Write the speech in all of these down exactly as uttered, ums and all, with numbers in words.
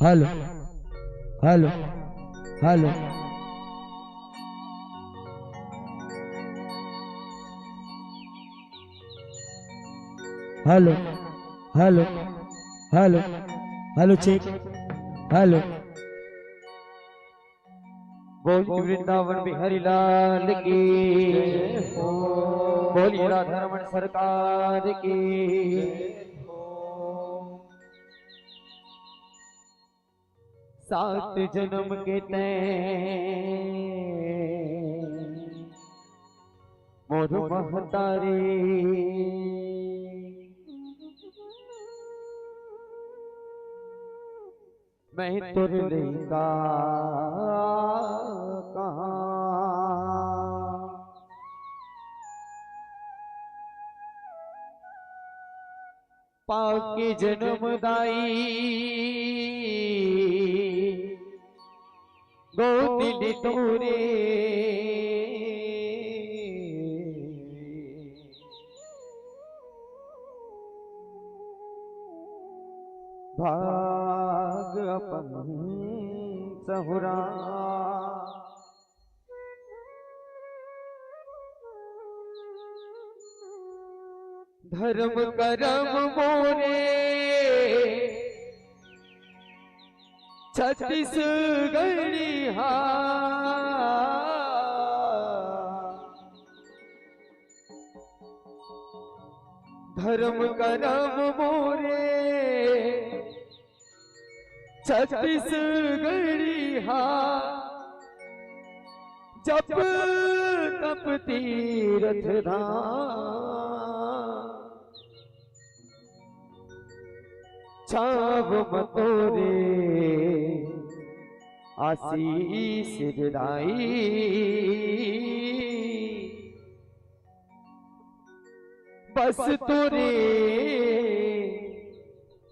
Hello, hello, hello, hello, hello, hello, hello, check, hello. बोल वृंदावन बिहारी लाल की, बोल राधा रमन सरकार की। सात जन्म के तैं मोर महतारी, मैं तोर लइका कहाँ। पाके जन्म दाई गोदी ले तोरे, भाग अपन सहुरा। धर्म करम मोरे छत्तीसगढ़िया, धर्म करम मोरे छत्तीसगढ़िया, जप तप तीरथ धाम, छाव म तोरे आशीष दाई। बस तोरे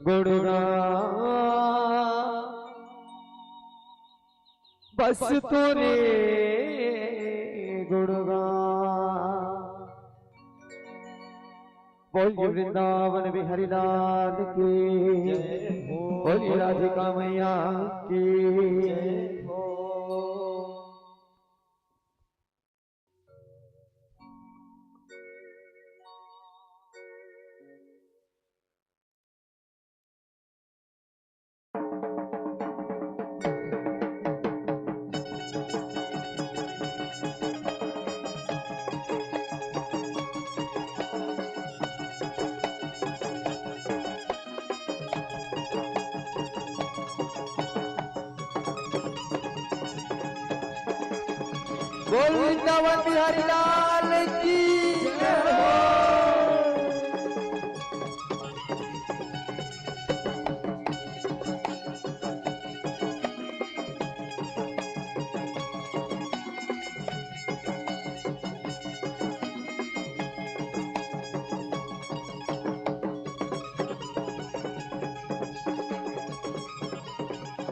गुणगान, बस तोरे गुणगान। बोलिए वृंदावन बिहारी लाल की, बोलिए राधिका मैया की। बोल वृंदावन बिहारी लाल की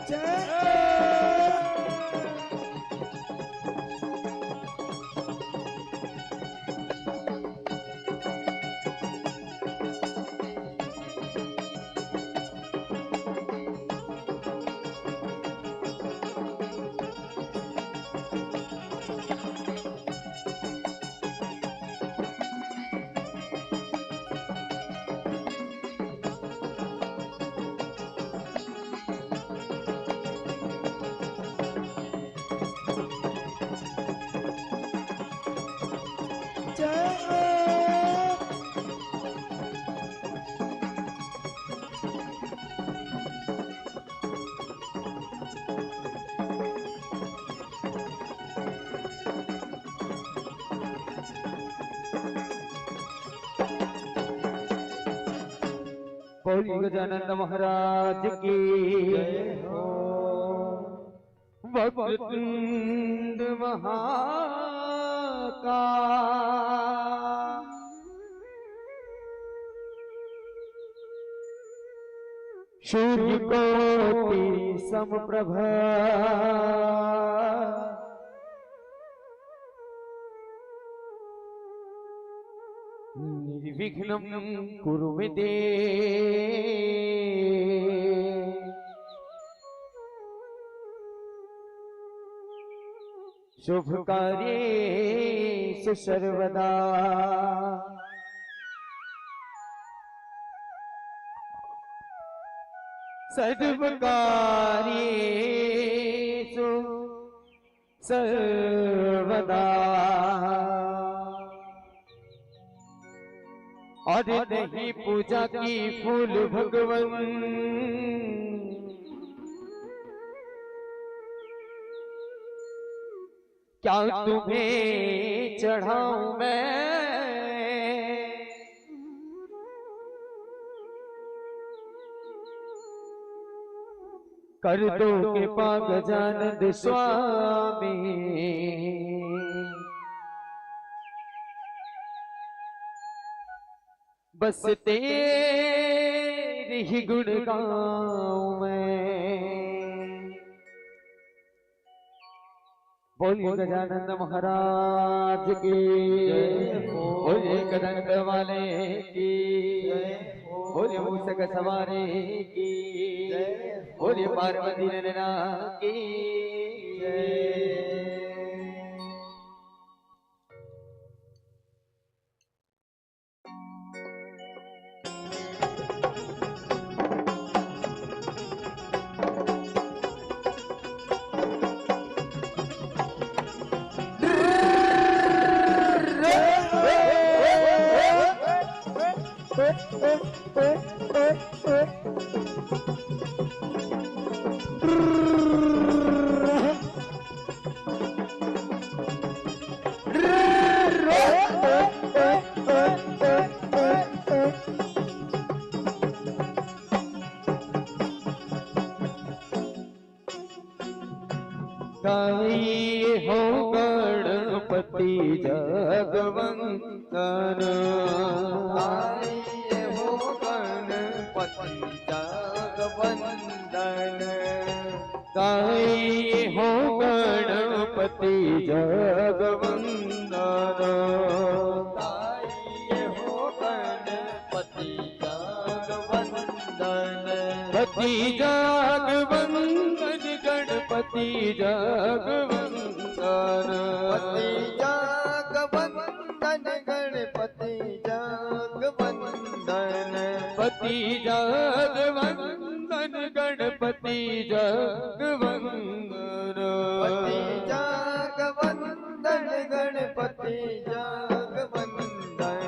जय हो। बोलिए गजानंद महाराज की जय हो। वक्रतुंड महाकाय, सूर्यकोटि समप्रभ, निर्विघ्नं कुरु मे देव। शुभ कार्येषु सर्वदा। सर्व कार्येषु सर्वदा। और नहीं पूजा की फूल भगवन, क्या तुम्हें चढ़ाऊं मैं? कर दो कृपा गजानंद स्वामी, बस तेरे ही गुण गाऊं मैं। बोलिए गजानंद महाराज की जय हो। बोलिए कदंत वाले की जय हो। बोलिए मूषक सवारी की जय हो। बोलिए पार्वती नैना की जय। गाइए हो गणपति जगवंदन। गाइए हो गणपति जगवंदन। गाइए हो गणपति जगवंदन। गाइए हो गणपति जगवंदन। पति जगवंदन, गणपति जगवंदन। पति जगवंदन, गणपति जगवंदन। पति जगवंदन, गणपति जगवंदन। पति जगवंदन, गणपति जगवंदन।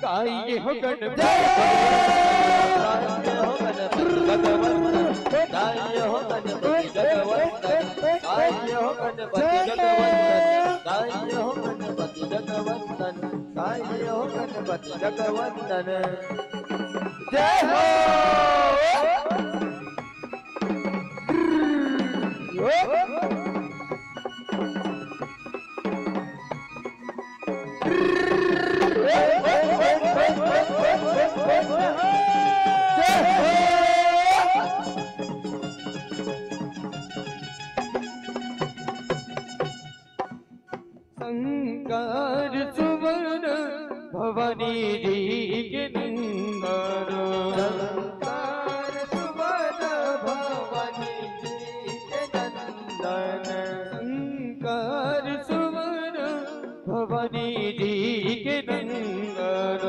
गाइए हो गणपति। गाइए हो गणपति जगवंदन। गाइए हो गणपति जगवंदन। गाइए हो गणपति जगवंदन। गाइए हो गणपति जगवंदन। गाइए हो गणपति जगवंदन। जय हो। शंकर सुवन भवानी जी के नंदन। शंकर सुवन भवानी जी के नंदन। शंकर सुवन भवानी जी के नंदन।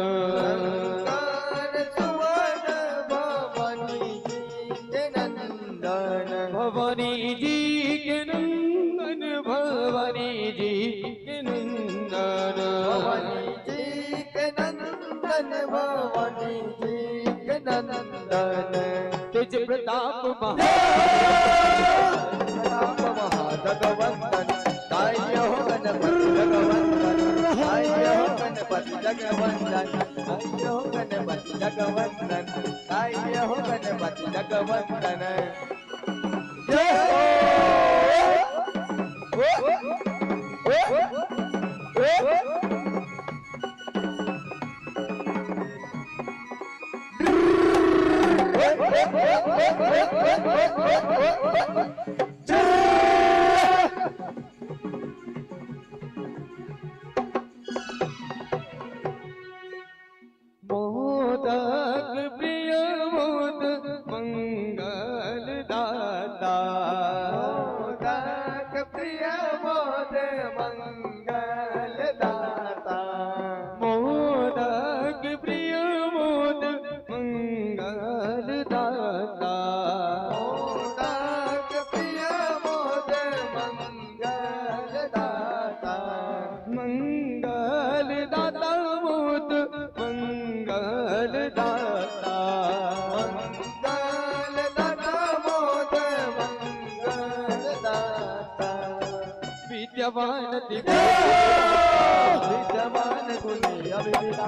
शंकर सुवन भवानी जी के नंदन। भवानी जी के नंदन, भवानी जी के नंदन। भवानी जी के नंदन, भवानी जी के नंदन। तेज प्रताप महा-, प्रताप महाजगवंदन। गाइए हो गणपति जगवंदन। गाइए हो गणपति जगवंदन। गाइए हो गणपति जगवंदन। गाइए हो गणपति जगवंदन। जय हो। मोदक प्रिय मोद मंगल दाता। मोदक प्रिय मोद जवान दिखे, जवान गुनी अभिविदा।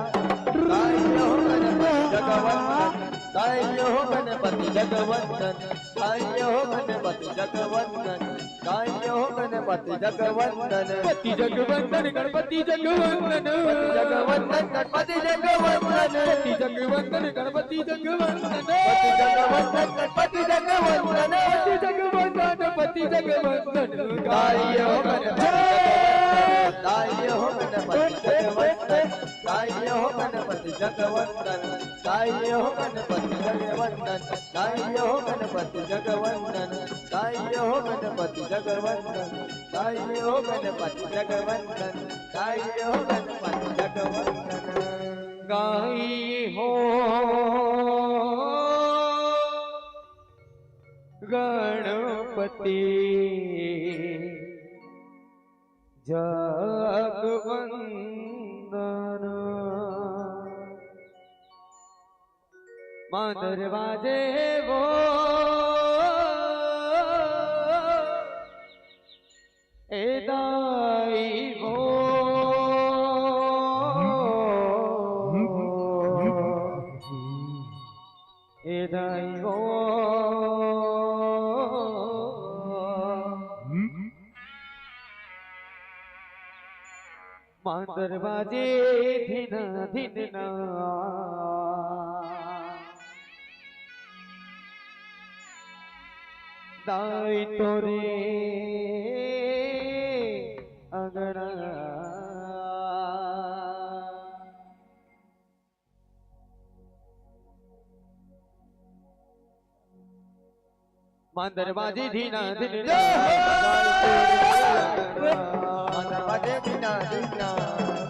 ताई हो गणपति जगवंदन, ताई हो गणपति जगवंदन, ताई हो गणपति जगवंदन, ताई हो गणपति जगवंदन। पति जगवंदन, गणपति जगवंदन। पति जगवंदन, गणपति जगवंदन। पति जगवंदन, गणपति जगवंदन। पति जगवंदन, गणपति जगवंदन। पति जगवंदन, पति जगवंदन। ताई हो गणपति जगवंदन, ताई हो गणपति जगवंदन, ताई हो गणपति जगवंदन, ताई हो गणपति जगवंदन, ताई हो गणपति जगवंदन, ताई हो गणपति जगवंदन, ताई हो गणपति जगवंदन, ताई हो गणपति जगवंदन। गाई हो गणपति जगवंदन। मांदर बाजे वो ए दाई वो, ए दाई वो। मांदर बाजे धिन धिन ना। दाई तोरे अंगना। मांदर बाजे धिना धिन ना। मांदर बाजे धिना धिन ना,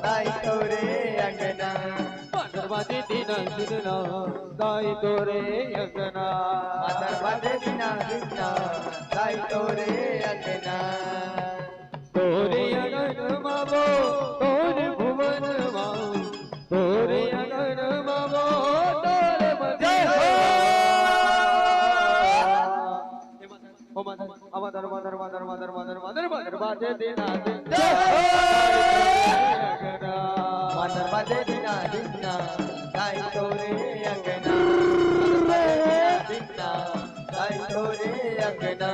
दाई तोरे अंगना। मांदर बाजे धिना धिन ना, दाई तोरे अंगना। मांदर बाजे धिना धिन ना, दाई तोरे अंगना। तोरे अंगन मा वो, तोरे भुवन मा, तोरे अंगन मा वो, तोरे मदिना। ओ मादर, ओ मादर, मादर, मादर, मादर, मादर, मादर, मादर, मादर, बाजे दिना दिन। जय हो। मादर बाजे दिना दिन ना, दाई तोरे अंगना। मादर बाजे दिना दिन ना, दाई तोरे अंगना।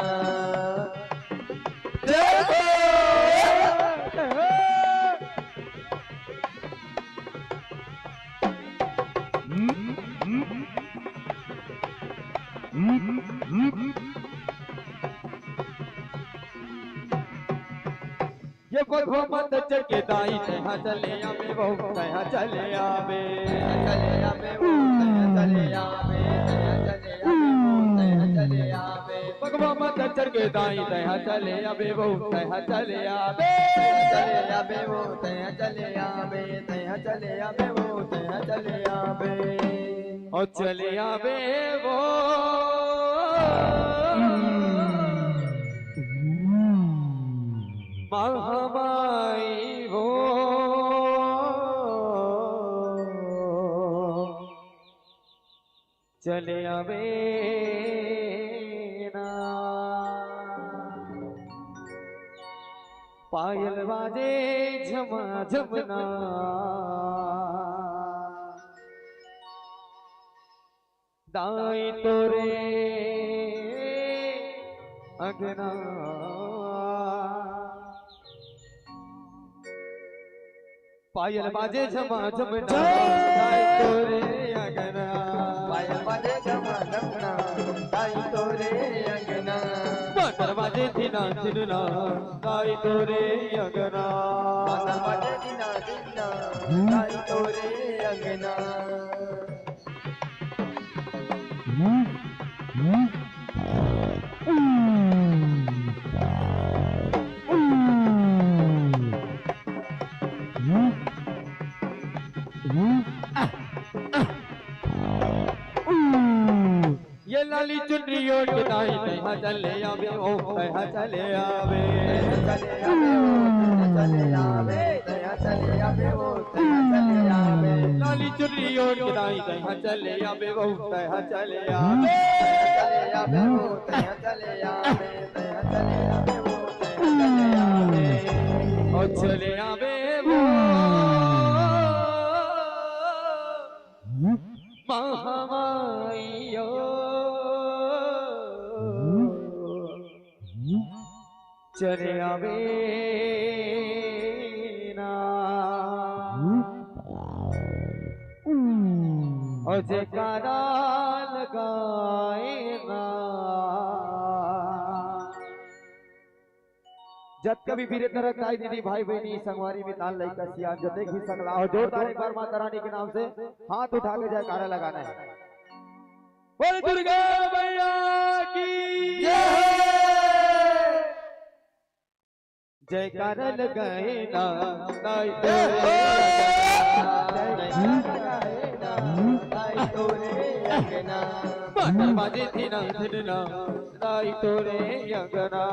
जय हो। ये बघवा माता चढ़ के दाई, तैहा चले आवे वो, तैहा चले आवे। तैहा चले आवे वो, तैहा चले आवे, तैहा चले आवे वो, तैहा चले आवे। बघवा माता चढ़ के दाई, तैहा चले आवे वो, तैहा चले आवे। तैहा चले आवे वो, तैहा चले आवे, तैहा चले आवे वो, तैहा चले आवे। ओ चले आवे वो महामाई वो। चले आवे ना। पायल बाजे झमा झम ना। दाई तोरे अंगना। पायल बाजे झमा झम ना, दाई तोरे अंगना। पायल बाजे झमा झम ना, दाई तोरे अंगना। मादर बाजे धिना धिन ना, दाई तोरे अंगना। मादर बाजे धिना धिन ना, दाई तोरे अंगना। ये लाली चुनरी ओढ़ के दाई, तैहा चले आवे ओ, तैहा चले आवे। तैहा चले आवे ओ, तैहा चले आवे, तैहा चले आवे ओ, तैहा चले आवे। लाली चुनरी ओढ़ के दाई, तैहा चले आवे ओ, तैहा चले आवे। तैहा चले आवे ओ, तैहा चले आवे, तैहा चले आवे ओ, तैहा चले आवे। चले आवे वो महामाइयो, चले आवे ना। ओ जयकारा लगाए ना। जतका भी वीरेंद्र ताई दीदी, भाई बहिनी, संगवारी, मितान, लइका सियान, जतेक भी सकला हो, जोरदार एक बार माता रानी के नाम से हाथ उठा के जयकारा लगाना है। बोल दुर्गा मैया की जय। जयकारा लगाए ना, ताई तोरे अंगना। जयकारा लगाए ना, ताई तोरे अंगना। माता बाजे दीना दीना, ताई तोरे अंगना।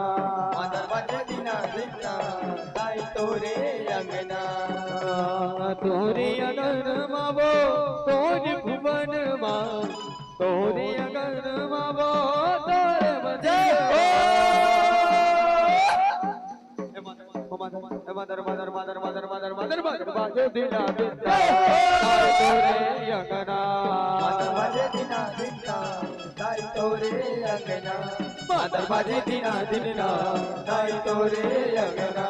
माता बाजे दीना दीना, ताई तोरे अंगना। तोरे अंगन मा वो, तोरे भुवन मा, तोरे अंगन मा वो, तोरे बंधन मा। A mother, a mother, a mother, mother, mother, mother, mother, mother, mother, बाजे दीना दीना, ताई तोरे अंगना। मदर बाजे दीना दीना, ताई तोरे अंगना। मदर बाजे दीना दीना, ताई तोरे अंगना।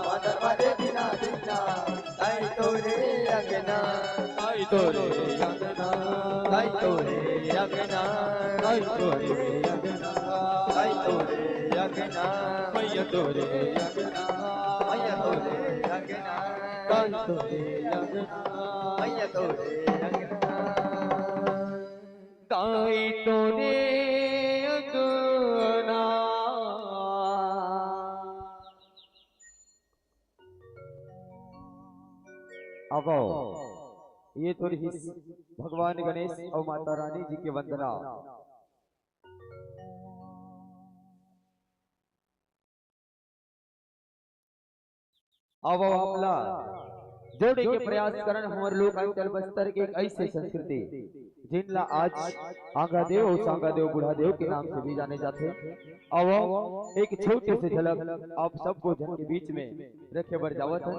मदर बाजे दीना दीना, ताई तोरे अंगना। ताई तोरे अंगना, ताई तोरे अंगना, ताई तोरे अंगना, ताई तोरे अंगना, मैया तोरे अंगना, मैया तोरे अंगना, ताई तोरे अंगना, मैया तोरे अंगना। ताई तोरे अंगना। आवो, ये तो रहिस भगवान गणेश अउ माता रानी जी के वंदना। अब हमला जोड़े के प्रयास करन हमर लोक अंचल बस्तर के एक ऐसे संस्कृति, जिनला आज आंगा देव अउ सांगा देव बूढ़ा देव के नाम से भी जाने जाथे। अब एक छोटे से झलक आप सबको जन के बीच में रखे बर जावत है।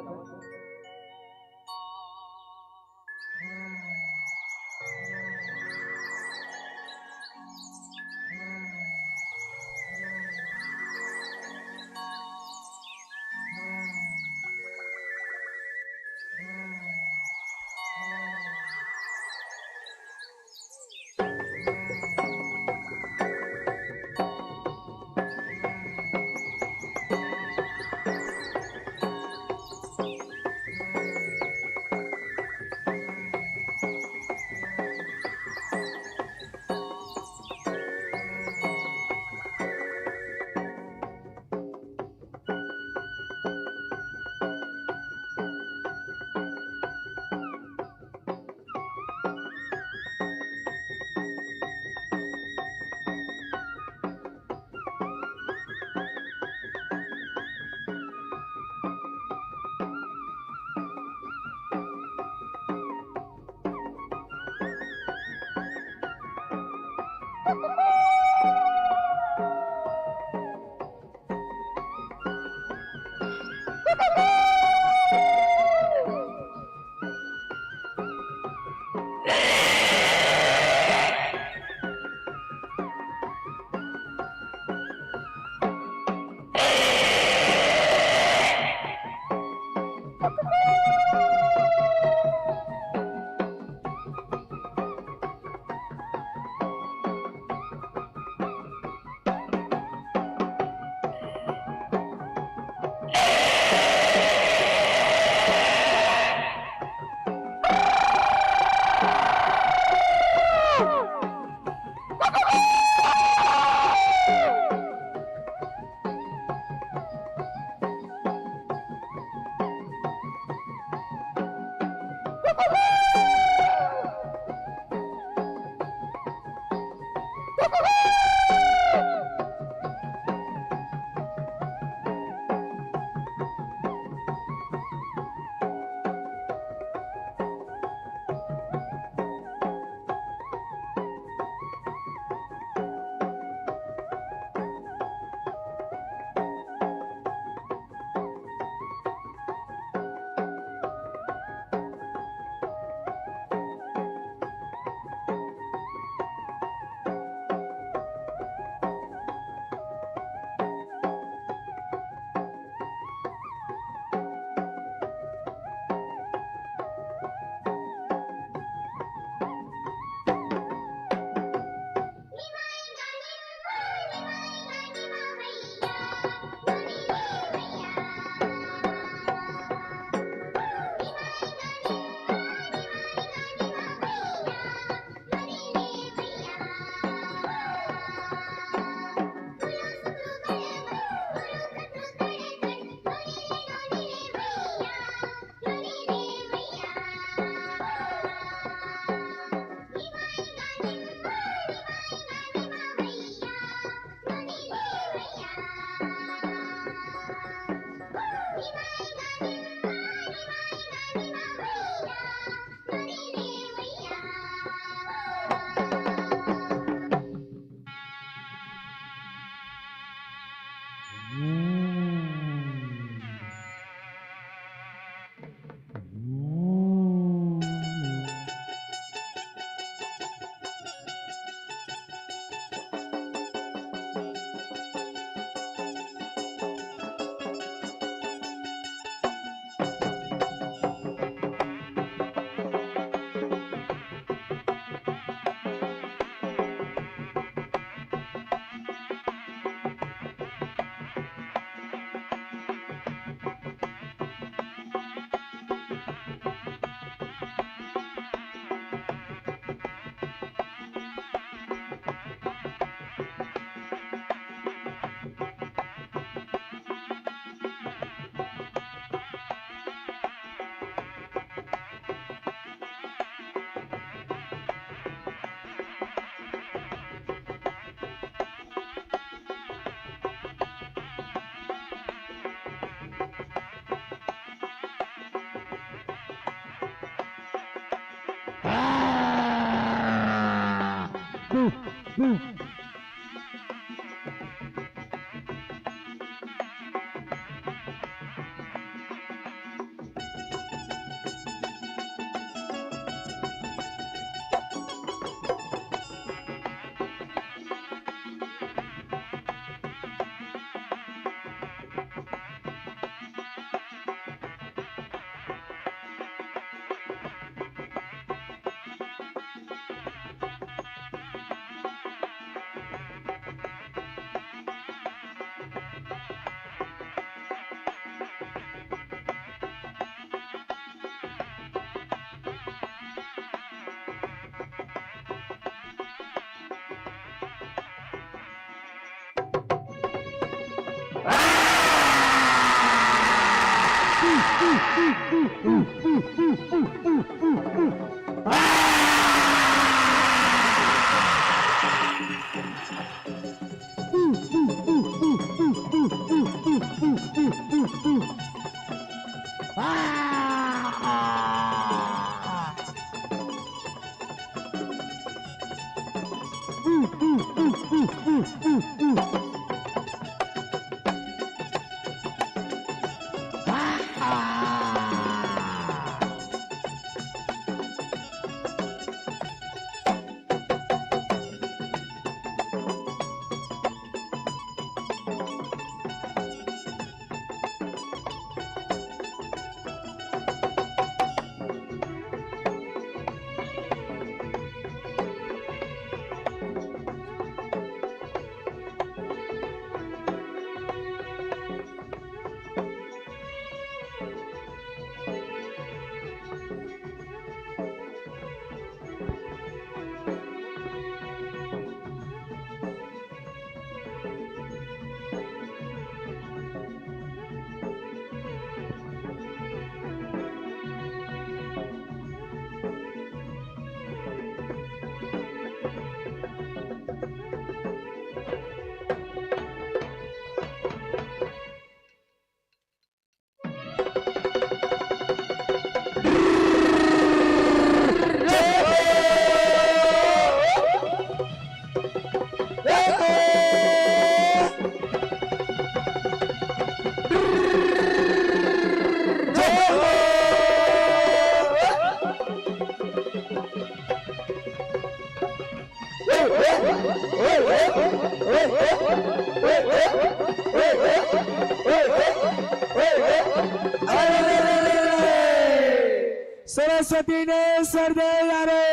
सरस्वती ने सर दे यारे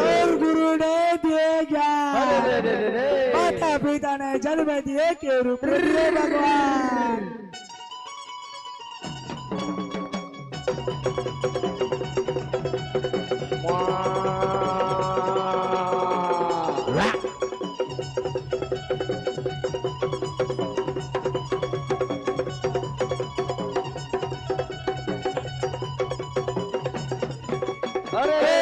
और गुरु ने दिए ज्ञान, माता पिता ने जन्म दिए के रूप में दिए भगवान। अरे!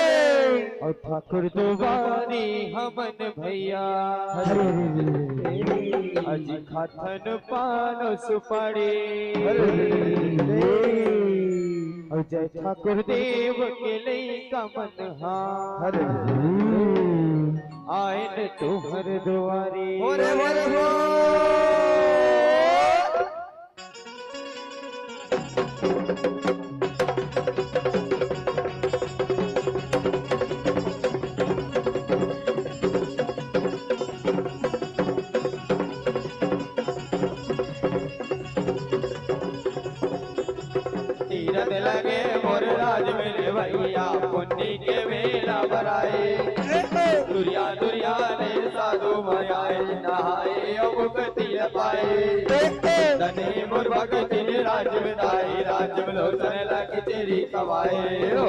अउ ठाकुर दुवारी हमन भैया, अरे! अजी खाथन पान सुपारी। अरे! अउ जय ठाकुर देव के लइका मन हा, अरे! आएन तुहर दुवारी। अरे, अरे, अरे! तीरथ लगे मोर राज में रे भैया, पुन्नी के मेला भराए। दुरिया दुरिया ले साधु माय आए, नहाए अउ मुक्ति पाए। धने मोर भगतिन राज में दाई, राज में लोचन ला कचेरी कमाए हो।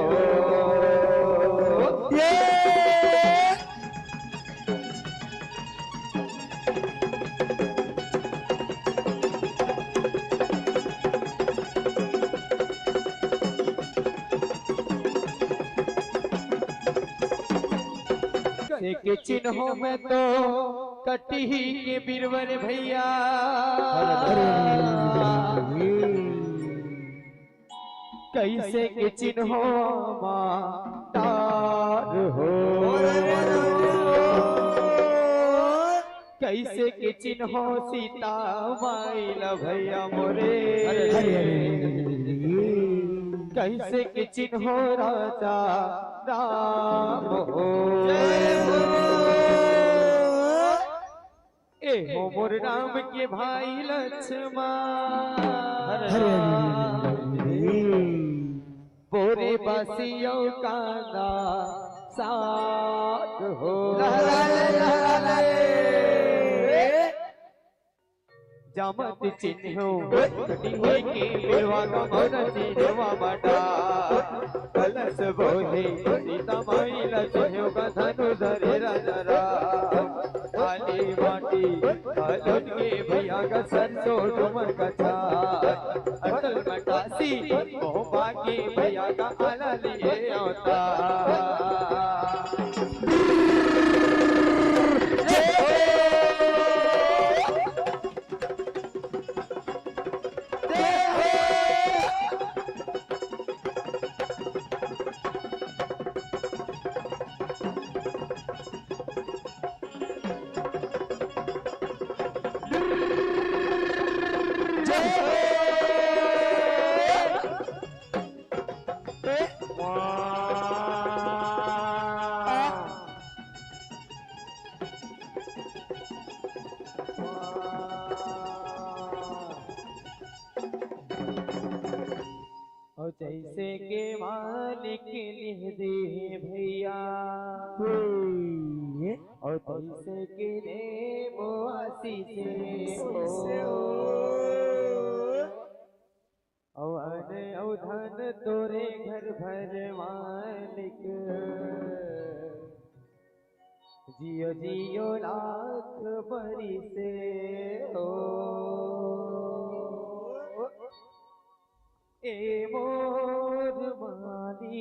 ये के चिन्हों में तो कटही के बीरवर भैया। कइसे के चिन्हों मा तार हो। कइसे के चिन्हो सीता माई ला भैया मोरे। अरे, अरे, अरे, अरे, अरे। कइसे के चिन्हो राजा राम हो। जय हो। ए हो मोर राम के भाई लक्ष्मण। अरे, अरे, अरे, अरे, अरे। बोरे बासी अउ कांदा साग हो। लहरा ले, लहरा ले। जामत चिन्हो, कटी हुई के मेवा का मोर चिन्हवा बाटा। कलश बोले, सीता माई ला चिन्हो का धनु धरे राजा राम। काली माटी, कालोन के भैया का सरसों डुमर का छाल। अटल मटासी, मोहबा के भैया का आला लिए अवतार। अउ जइसे के मालिक निह दे भैया, हम्म। अउ तइसे के नेम आशीष हो। अउ अन अउ धन तोरे घर भर मालिक, जियो जियो लाख बरिस हो। ए मोर मालिक,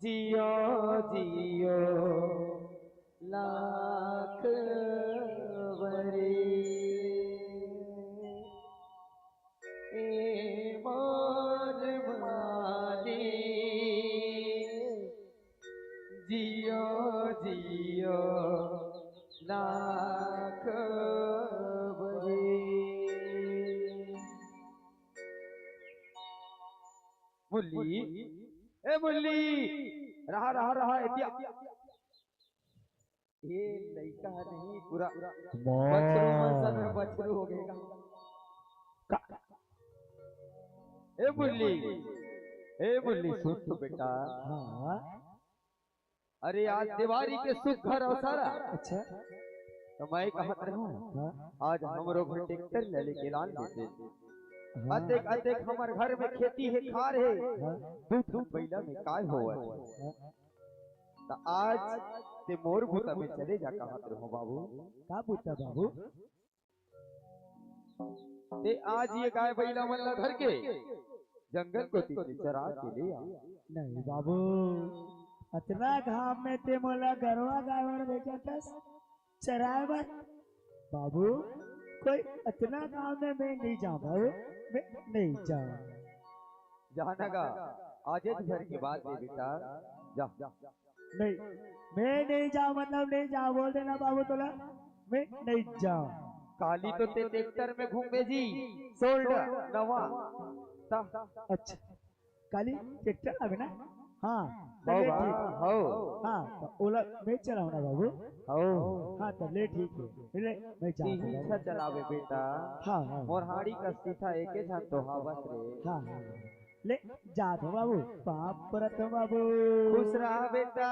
जियो जियो लाख बरिस। ए मोर मालिक, जियो जियो लाख बरिस। मुल्ली, ए मुल्ली, रहा, रहा, रहा, एतिया। ए लइका ह नहीं, पूरा वाह। बछरू मन सन बछरू हो गे का। ए मुल्ली, ए मुल्ली, सुन तो बेटा। हाँ। अरे आज देवारी के सुघर अवसर। अच्छा। त मैं कहत रहूं, हाँ। आज हमरो घर ट्रैक्टर ले लेके लान देते। हाँ। अतेक, अतेक हमर घर में खेती हे, खार हे। हाँ। दू ठन बइला में काय होवत हे? हाँ। त आज ते मोर बूता में चले जा कहत रहूं बाबू। का बूता बाबू? ते आज ये गाय बइला मन ला धर के जंगल कोती ले चरा के ले आ। नहीं बाबू, अतना घाम में ते मोला गरवा गाय बर भेजत हस चराए बर? बाबू, कोई अतना घाम में मैं नहीं जाऊं बाबू, मैं नहीं जाऊं। जाना गा, आजेच भर के बात हे बेटा, जा। नहीं, मैं नहीं जाऊं, मतलब नहीं जाऊं, बोल देना बाबू तोला, मैं नहीं जाऊं। काली तो ते ट्रैक्टर में घूमे जी, सोल्डर, नवा। ता। अच्छा, काली ट्रैक्टर आवे ना? हाँ, त हव ले बा, ठीक। हव। हाँ, त ओला मैं चलाऊं ना बाबू। हव। हाँ, त ले ठीक हे, ले मैं जाऊं इही बाबू। अच्छा चलावे बेटा। हाँ, हाँ। मोर हाड़ी का सीधा एके झन तो हवस रे। हाँ, हाँ। ले, जात हो बाबू, पाँव परत हो बाबू। खुश रहा बेटा।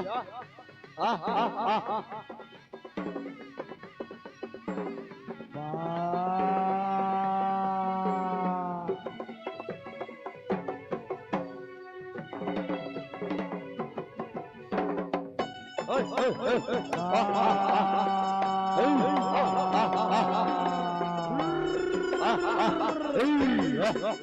आह, आह, आह, आह। वाह। ओए, ओए, ओए, ओए। आह, आह, आह, आह। ओए, आह, आह, आह, आह। आह, आह, आह। ओए, आह।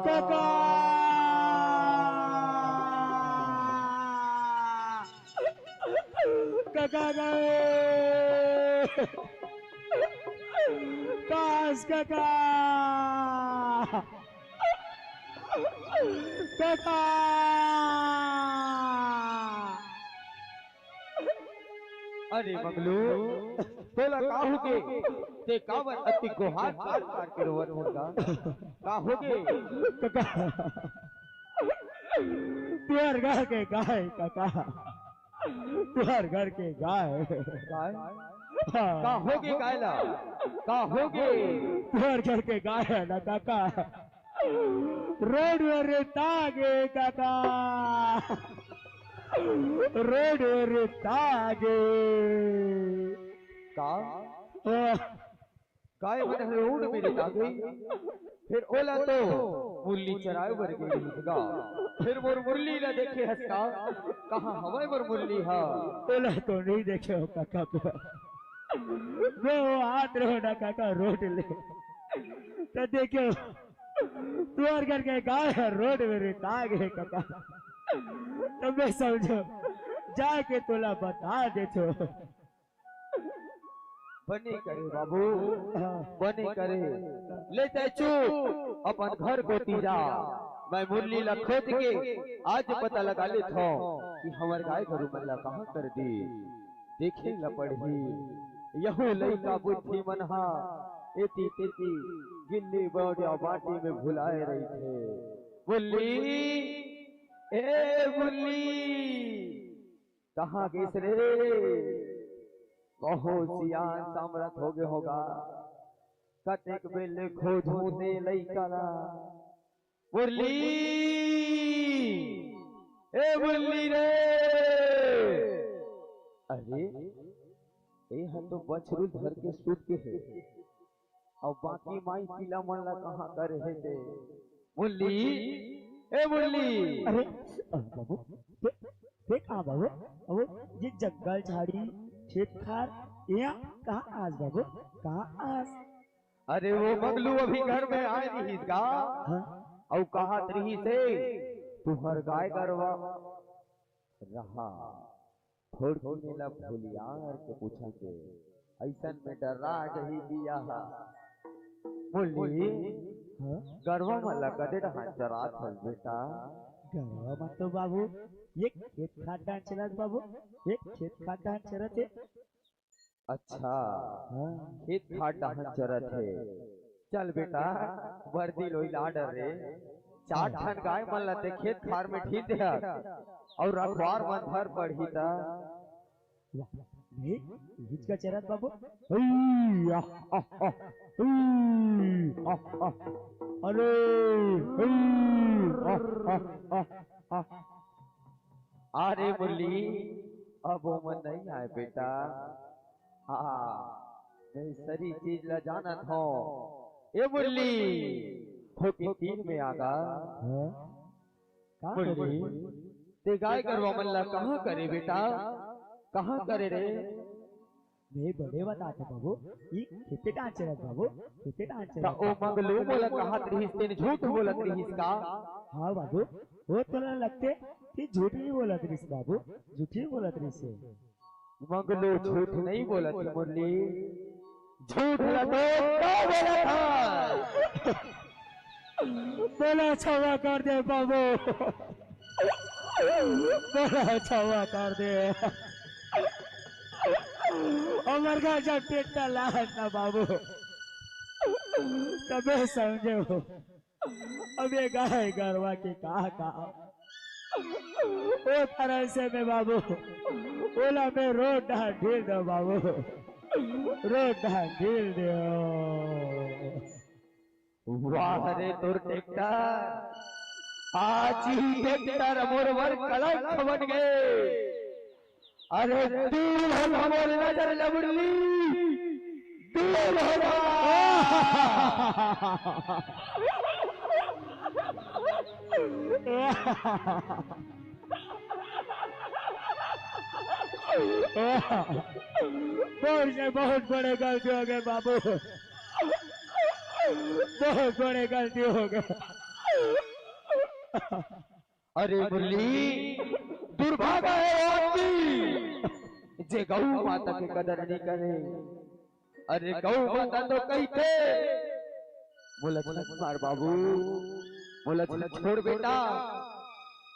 काका! काका गए! काश काका! काका! अरे मंगलू, तोला का होगे? ते काबर अति गोहार पार पार के रोवत हस गा? का होगे? काका, तुहर घर के गाय काका, तुहर घर के गाय। गाय? हाँ। का होगे गाय ला? का होगे? तुहर घर के गाय है ना काका, रोड में रेता गे काका, रोड में रेता गे। का? आह। गाय मन रोड में रेता गे, फिर ओला तो मुरली चराए बर गे रहिस गा, फिर मोर मुरली ला देखे हस का? कहाँ हवय मोर मुरली हा? ओला तो नहीं देखे हो काका, मैं वो हाथ रहो ना काका रोड ले, तो देखे तुहर घर के गाय ह रोड में रेता गे हे कका। तब मैं समझो जाके तोला बता देथो। बने करे बाबू, हाँ। बने करे। ले तै चुप, अपन घर कोती जा। मैं मुरली ला खोज के आज पता लगा लेथो कि हमर गाय गरु मन ला कहाँ कर दी। देखे ल पड़ही। यहू लइका बुद्धि मन हा एती तेती गिल्ली बौड़िया बाटी में भुलाए रहिथे। मुरली, ए मुरली, कहाँ गिस रे? बहुत सियान सामरथ होगे होगा। कतेक बेर ले खोजहूँ ते लइका ला। मुरली, ए मुरली रे। अरे, ए ह तो बछरू धर के सूत गे हे, अउ बाकी माई पिला मन ला कहाँ करे हे ते? मुरली, ए मुरली। अरे, अ, बाबू, ते, ते कहाँ बाबू? बाबू, ये जंगल झाड़ी, खेत खार, यहाँ कहाँ आस बाबू? कहाँ आस? अरे वो मंगलू अभी घर में आए रिहिस गा, हाँ? अउ कहत रिहिस हे, तुहर गाय गरवा रहा, थोड़किन एला भुलियार के पूछन दे, अइसन में डर्रा जही बिया हा। मुरली, हाँ? गरवा मन ला कते डहान चरात हस बेटा? गरवा मन तो बाबू, ये खेत खार डहान चरत बाबू, ये खेत खार डहान चरत हे। अच्छा, हाँ। खेत खार डहान चरत हे। चल बेटा, वर्दी लोई ला डर रे। चार ठन गाय मन ला ते खेत खार में ढील दे हस, अउ रखवार मन धर पड़ही त। वाह, नहीं, हिचका चरत बाबू। हुई, आह, आह, आह, हुई, आह, आह। अरे, हुई, आह, आह, आह, आह। अरे मुरली, अब ओमन नहीं आए बेटा। हाँ, मैं सरी चीज ला जानत हूँ। ए मुरली, होके तीर में आगा। हाँ? का मुरली, करे? ते गाय गरवा मन ला कहाँ करे बेटा? कहाँ करे रे? मैं बड़े बतात हूँ बाबू, ई खेते डांचरत बाबू, खेते डांचरत। त ओ मंगलू मोला कहत रिहिस, तेन झूठ बोलत रिहिस का? हाँ बाबू, वो तोला लगथे कि झूठ नहीं बोलत रिहिस बाबू, झूठ नहीं बोलत रिहिस हे। मंगलू झूठ नहीं बोलत हे मुरली, झूठ ला तो का बोलत हे? मोला क्षमा कर दे बाबू। बड़ा छवा कर दे। हमर घर जब टेक्टर लाहत ना बाबू, तबे समझे हो। अब ये गाय गरवा के का का ओ तरह से मैं बाबू, ओला मैं रोड डाल ढील दो बाबू, रोड डाल ढील दो। वाह रे तोर टेक्टर, आज ही टेक्टर मोर बर कलंक बन गए। अरे दूर हो जा मोर नजर ले मुरली, दूर हो जा। बहुत से बहुत बड़े गलती हो गए बाबू, बहुत बड़े गलती हो गए। अरे मुरली, दुर्भागा है वो आदमी, जे गौ माता के कदर नहीं करे। अरे गौ माता तो कहिथे, मोला झन मार बाबू, मोला झन छोड़ बेटा,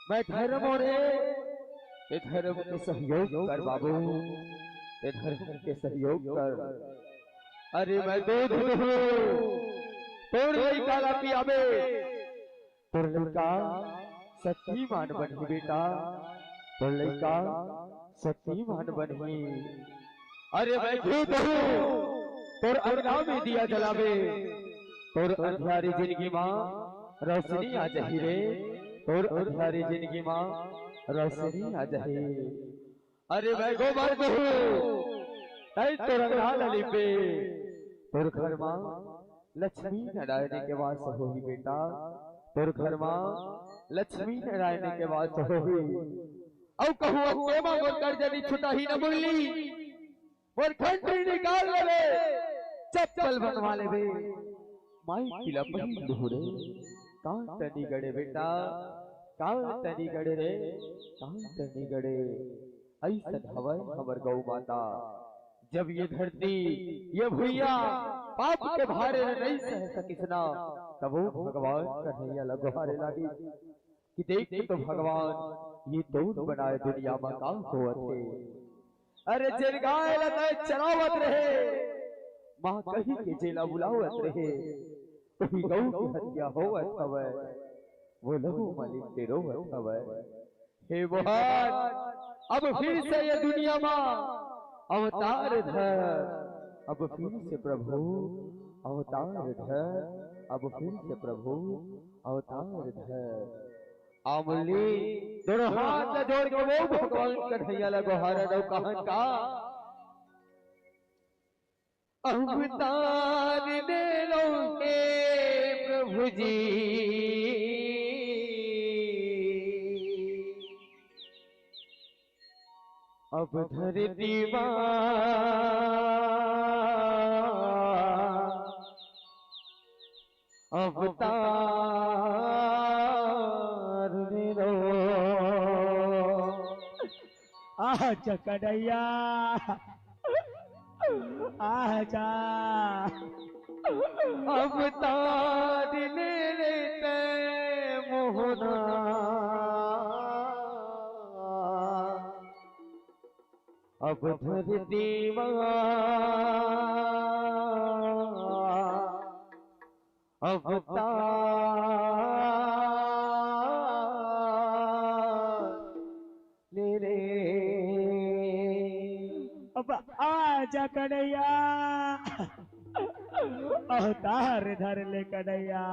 मैं धर्म हो रे, ये धर्म के सहयोग कर बाबू, ये धर्म के सहयोग कर। अरे मैं दूध दूहूं, तोर लइका ला पियाबे, तोर लइका शक्तिमान बनही बेटा, तोर लइका शक्तिमान बनही। अरे मैं घी दूहूं, तोर अंगना में दिया जलाबे, तोर अंधियारी जिंदगी मा रोशनी आ जाही रे, तोर अंधियारी जिंदगी मा रोशनी आ जाही। अरे मैं गोबर दूहूं, तैं तोर अंगना ला लिपबे, तोर घर मा लक्ष्मी नारायण के वास होही बेटा, तोर घर मा लक्ष्मी नारायण के वास होही। अउ कहूं अक्के मा मोर कर्जा नी छुटाही न मुरली, मोर घंटी निकाल लेबे, चप्पल बनवा लेबे। माई पिला पहिन लुहू रे, का तनी गड़े बेटा, का तनी गड़े रे, का तनी गड़े। अइसन हवय हमर गौ माता। जब ये धरती, ये भुइयां पाप के भारे ल नइ सह सकिस ना, तब वो भगवान कन्हैया ल गोहारे लागिस कि देख तो भगवान, ये तोर बनाए दुनिया म का होवत हे। अरे जेन गाय ल तैं चरावत रहे, माँ कही के जेला बुलावत रहे, उही गौ के हत्या होवत हवय, वो लहू म लिपटे रोवत हवय। हे भगवान, अब फिर से ये दुनिया मा अवतार धर, अब फिर से प्रभु अवतार धर, अब फिर से प्रभु अवतार धर। आ मुरली, दोनों हाथ ला जोड़ के वो भगवान कन्हैया ला गोहारन अउ कहन का, अवतार ले लो हे प्रभु जी, अब धरती मा अवतार ले लो। आजा कन्हैया, आजा। अवतार ले ले तैं मोहना, अब धरती मा अवतार ले रे। अब आजा कन्हैया, अवतार धर ले कन्हैया।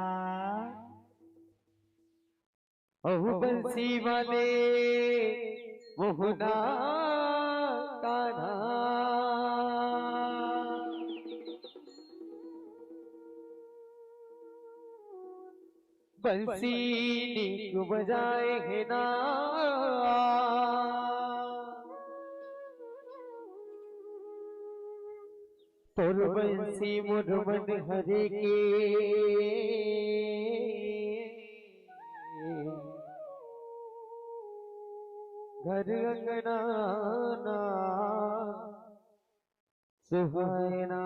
अहो बंसी वाले मोहना कान्हा, बंसी नीक बजाए हे ना। तोर बंसी मोर मन हरे के, घर अंगना ना सुहाए ना।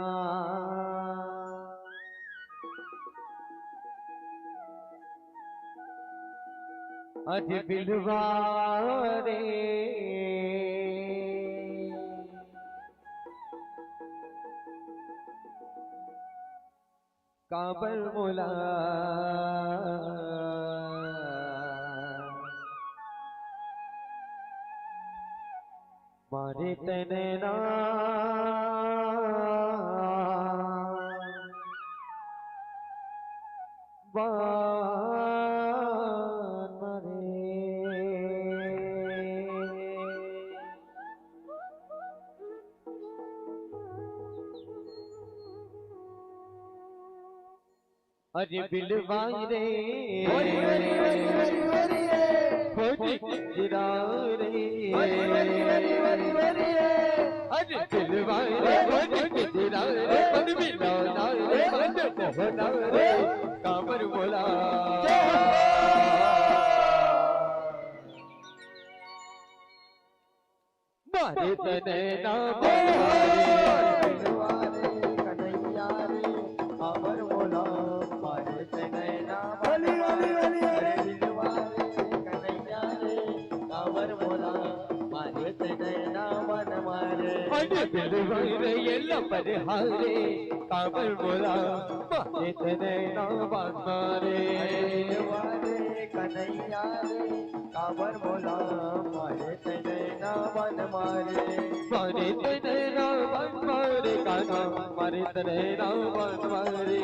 अरे बिलवा रे, काबर मोला मारे तने ना बान मारे। अरे बिलवा रे, हरि हरि हरि हरि हरि रे। खोटी गिरा रे, हरि हरि हरि हरि हरि रे। अरे बिलवा रे, खोटी गिरा रे, पद मिलाना रे, पद मोहना रे, काबर बोला। जय हो। मारे तने ना बान मारे, कन्हैया रे, काबर मोला मारे तने ना बान मारे, कन्हैया रे, काबर मोला मारे तने ना बान मारे। अरे बिलवा रे, ये लबर हारे, काबर मोला मारे तने ना बान मारे। अरे बिलवा रे, कन्हैया रे, काबर मोला मारे तने ना बान मारे। मारे तने ना बान मारे, काना मारे तने ना बान मारे।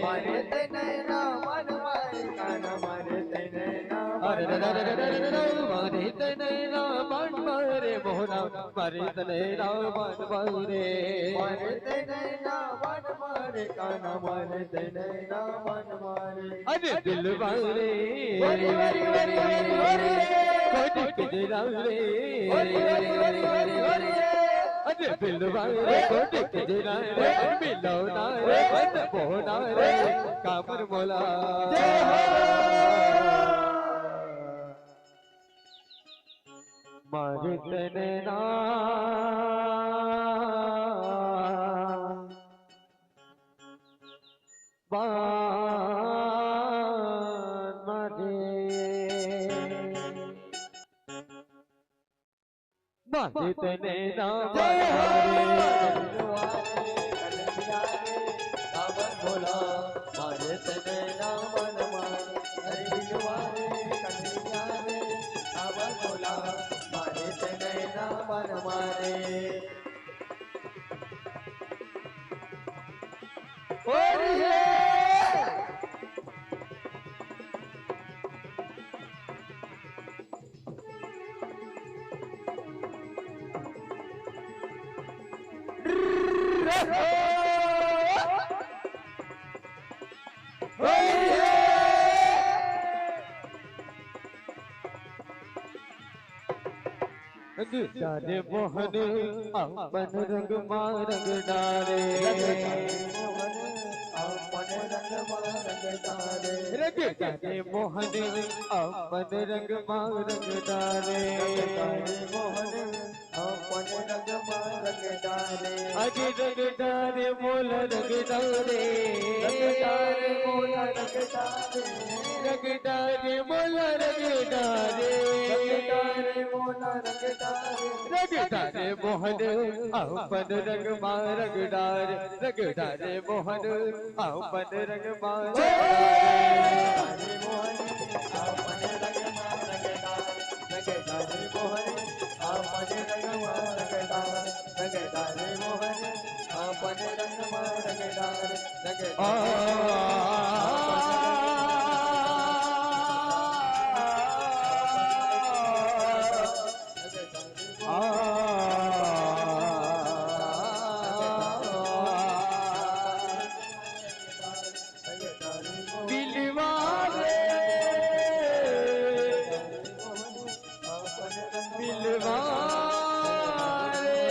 मारे तने ना बान मारे, काना मारे तने ना बान मारे। अरे रे रे रे रे रे रे, मारे तने ना बान मारे, मोहना मारे तने ना बान मारे। मारे तने ना बान मारे, काना मारे तने ना बान मारे। अरे बिलवा रे, हरि हरि हरि हरि हरि रे। कोटी के जरा रे, हरि हरि हरि हरि हरि रे। अरे बिलवा रे, कोटी के जरा रे, मिलौना रे, बन बोना रे, काबर मोला। जय हो। मारे तने ना बान मारे। मारे तने ना बान मारे। रंग डारे मोहन अपन रंग मा रंग डारे। रंग डारे मोहन अपन रंग मा रंग डारे। रंग डारे मोहन अपन रंग मा रंग डारे। रंग डारे मोहन अपन रंग मा रंग डारे। अरे रंग डारे मोला रंग डारे। रंग डारे मोला रंग डारे। रंग डारे मोला रंग डारे। रंग डारे मोला रंग डारे। रंग डारे मोहन अपन रंग मा रंग डारे। रंग डारे मोहन अपन रंग मा रंग डारे। बिलवा रे, बिलवा रे,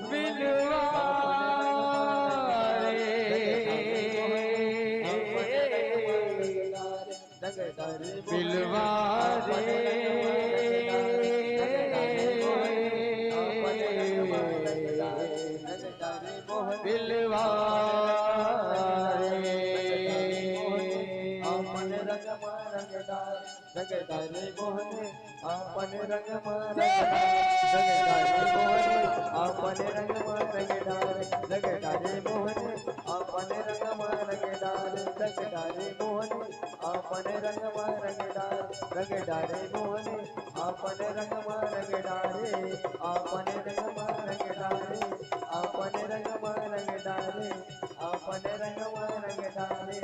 बिलवा रे। बिलवा रे। बिलवा रे। रंग डारे मोहन अपन रंग मा रंग डारे, रंग डारे मोहन अपन रंग मा रंग डारे, रंग डारे मोहन अपन रंग मा रंग डारे, रंग डारे मोहन अपन रंग मा रंग डारे, रंग डारे मोहन अपन रंग मा रंग डारे, अपन रंग मा रंग डारे, अपन रंग मा रंग डारे, अपन रंग मा रंग डारे,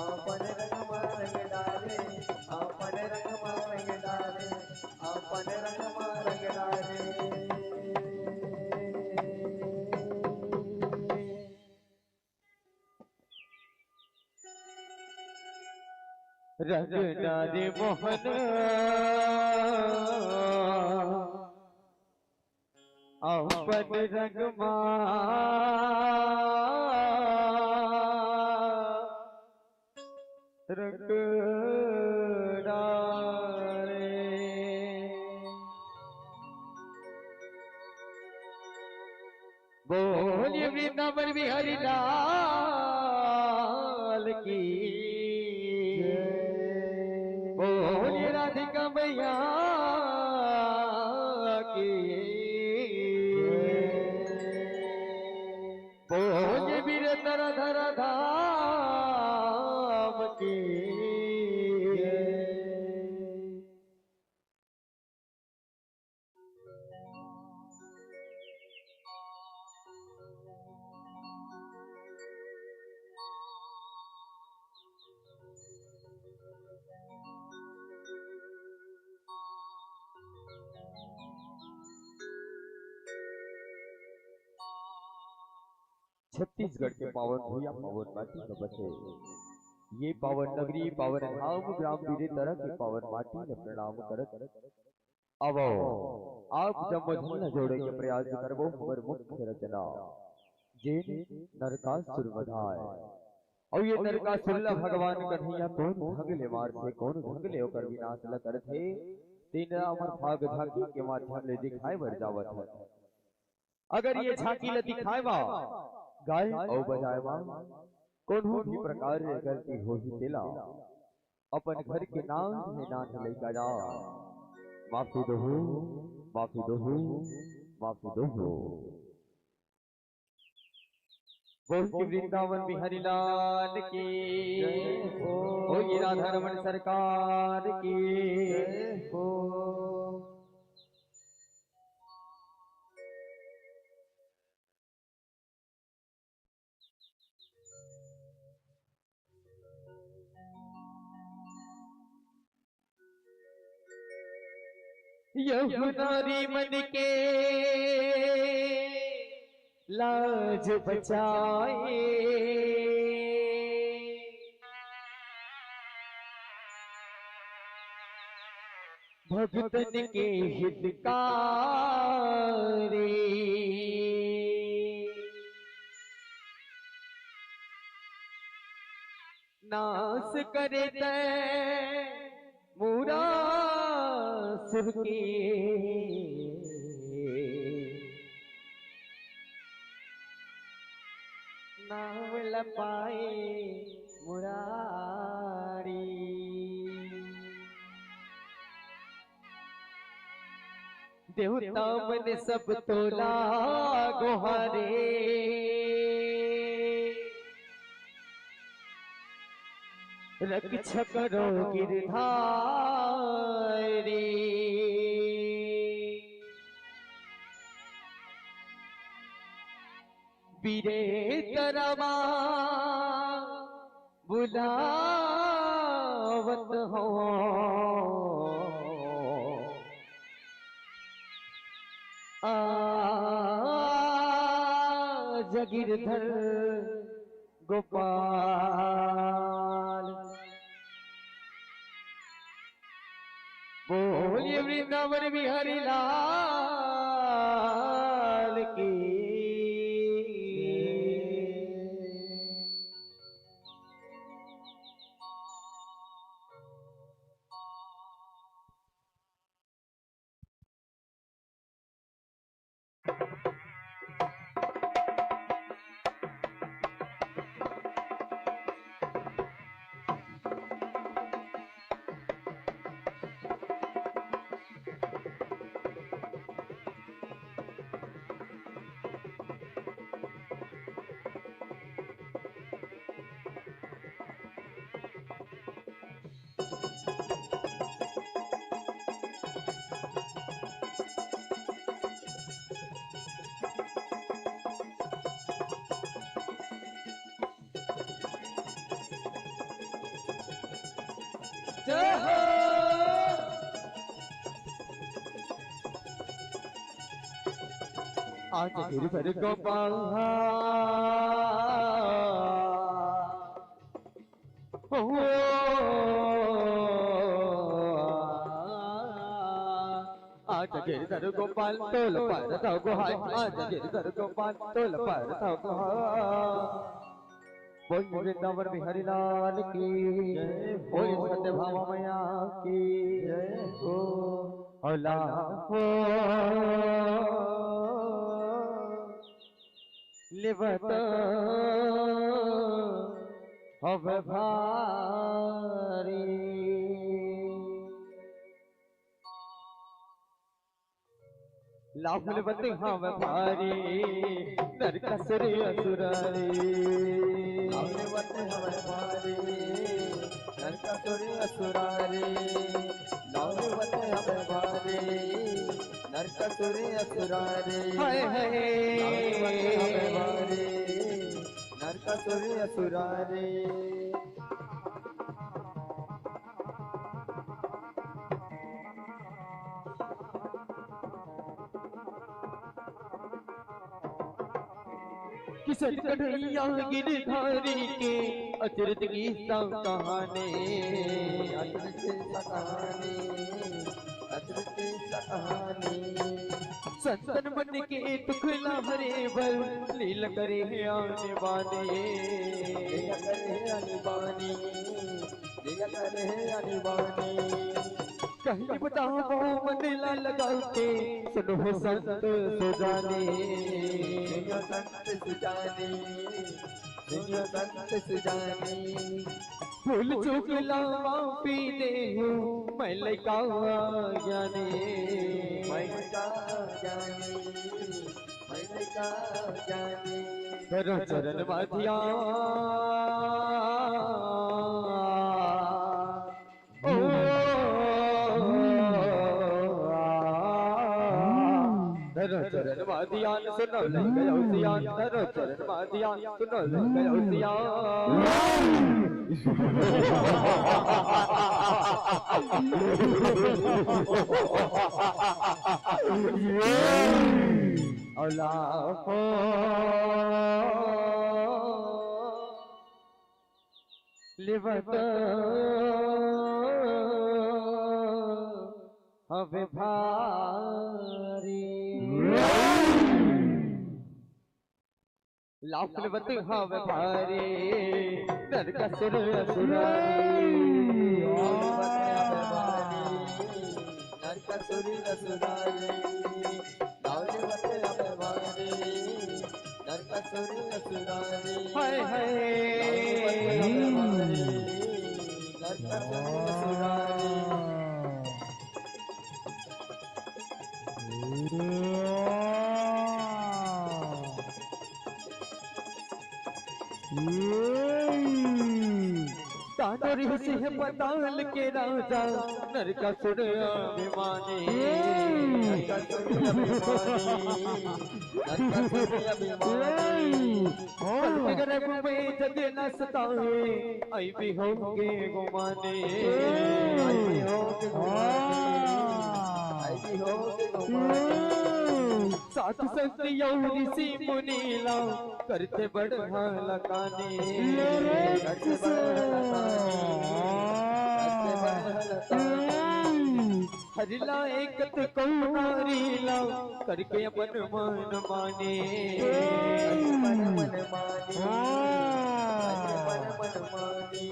अपन रंग मा रंग डारे, अपन रंग मा रंग डारे, अपन रंग मा रंग डारे। रंग डारे मोहन अपन रंग मा रंग डारे। बोलिए वृंदावन बिहारी लाल की। बोलिए राधिका मैया की। बोलिए वीर धरा धाम की। छत्तीसगढ़ के पावन भुइयां, पावन माटी में बसे ये पावन नगरी, पावन धाम, ग्राम वीरेतरा के पावन माटी में प्रणाम करत आवो, आप जम्मो झन ला जोड़े के प्रयास करबो हमर मुख्य रचना, जेन नरकासुर वध आय। अउ ये नरकासुर ला भगवान कन्हैया कोन ढंग ले मारथे, कोन ढंग ले ओकर विनाश ला करथे, तेन ला हमर फाग झांकी के माध्यम ले दिखाए बर जावत हन। अगर ये झांकी ला दिखाए मा, गाए अउ बजाए मा कोनो भी प्रकार ले गलती होही तेला अपन घर के नान्हे नान्हे लइका ला माफी दोहू, माफी दोहू, माफी दोहू। बोल के वृंदावन बिहारी लाल की, जय हो। बोल के राधा रमन सरकार की, जय हो। यहू नारी मन के लाज बचाए, भगतन के हितकारी। नाश करे तै मुरासुर के। नाम ल पाए मुरारी। देवता मन सब तोला गोहारे, रक्षा करो गिरधारी। बिरेतरा मा बुलावत हो। आ गिरधर गोपाल। बोलिए वृंदावन बिहारी लाल की। जय हो। आज गिरधर गोपाल, हो, आज गिरधर गोपाल तोल पर था गुहाय, आज गिरधर गोपाल तोल पर था गुहाय। बोल वृंदावन बिहारी लाल की जय हो। बोल सत्य भामा मैया की जय हो। अला हो लेवत हवे भारी। लाभ लेवत हवे भारी, नरकासुर असुरारी। लाभ लेवत हवे भारी, नरकासुर असुरारी। लाभ लेवत हवे भारी, नरकासुर असुरारी। हाय हाय। लाभ लेवत हवे भारी, नरकासुर असुरारी। किशन कन्हैया गिरधारी के अचरज किस्सा कहानी। अचरज किस्सा कहानी, अचरज किस्सा कहानी। संतन मन के दुख ला हरे बर लीला करे हे आने बाने। लीला करे हे आने बाने, लीला करे हे आने बाने। कहीं बताओ मन ला लगा के, सुनो हो संत सुजाने। सुनो संत सुजाने, सुनो संत सुजाने। भूल चूक ला माफी दे हो, मैं लइका अज्ञानी। मैं लइका अज्ञानी, मैं लइका अज्ञानी। धरो चरण म धियान। ओ, धरो चरण म धियान, सुनो लइका अउ सियान। धरो चरण म धियान, सुनो लइका अउ सियान। अउ लाखों लेवत हवे भारी। लाभ लेवत हवे भारी, नरकासुर असुरारी। लाभ लेवत हवे भारी, नरकासुर असुरारी। लाभ लेवत हवे भारी, नरकासुर असुरारी। हाय, हाय। लाभ लेवत हवे भारी, नरकासुर असुरारी। दानव ऋषि हे पाताल के राजा, नरकासुर अभिमानी। नरकासुर अभिमानी, नरकासुर अभिमानी। कल्प गर्भ में जग न सताए, ऐबी होगे गुमानी। ऐबी होगे गुमानी। ऐबी होगे गुमानी। साधु संत अउ ऋषि मुनि ला करथे बड़ हलाकानी। करथे बड़ हलाकानी। करथे बड़ हलाकानी। हरि ला एकत कउ नारी ला, करके अपन मन माने। करके अपन मन माने। हाँ। करके अपन मन माने।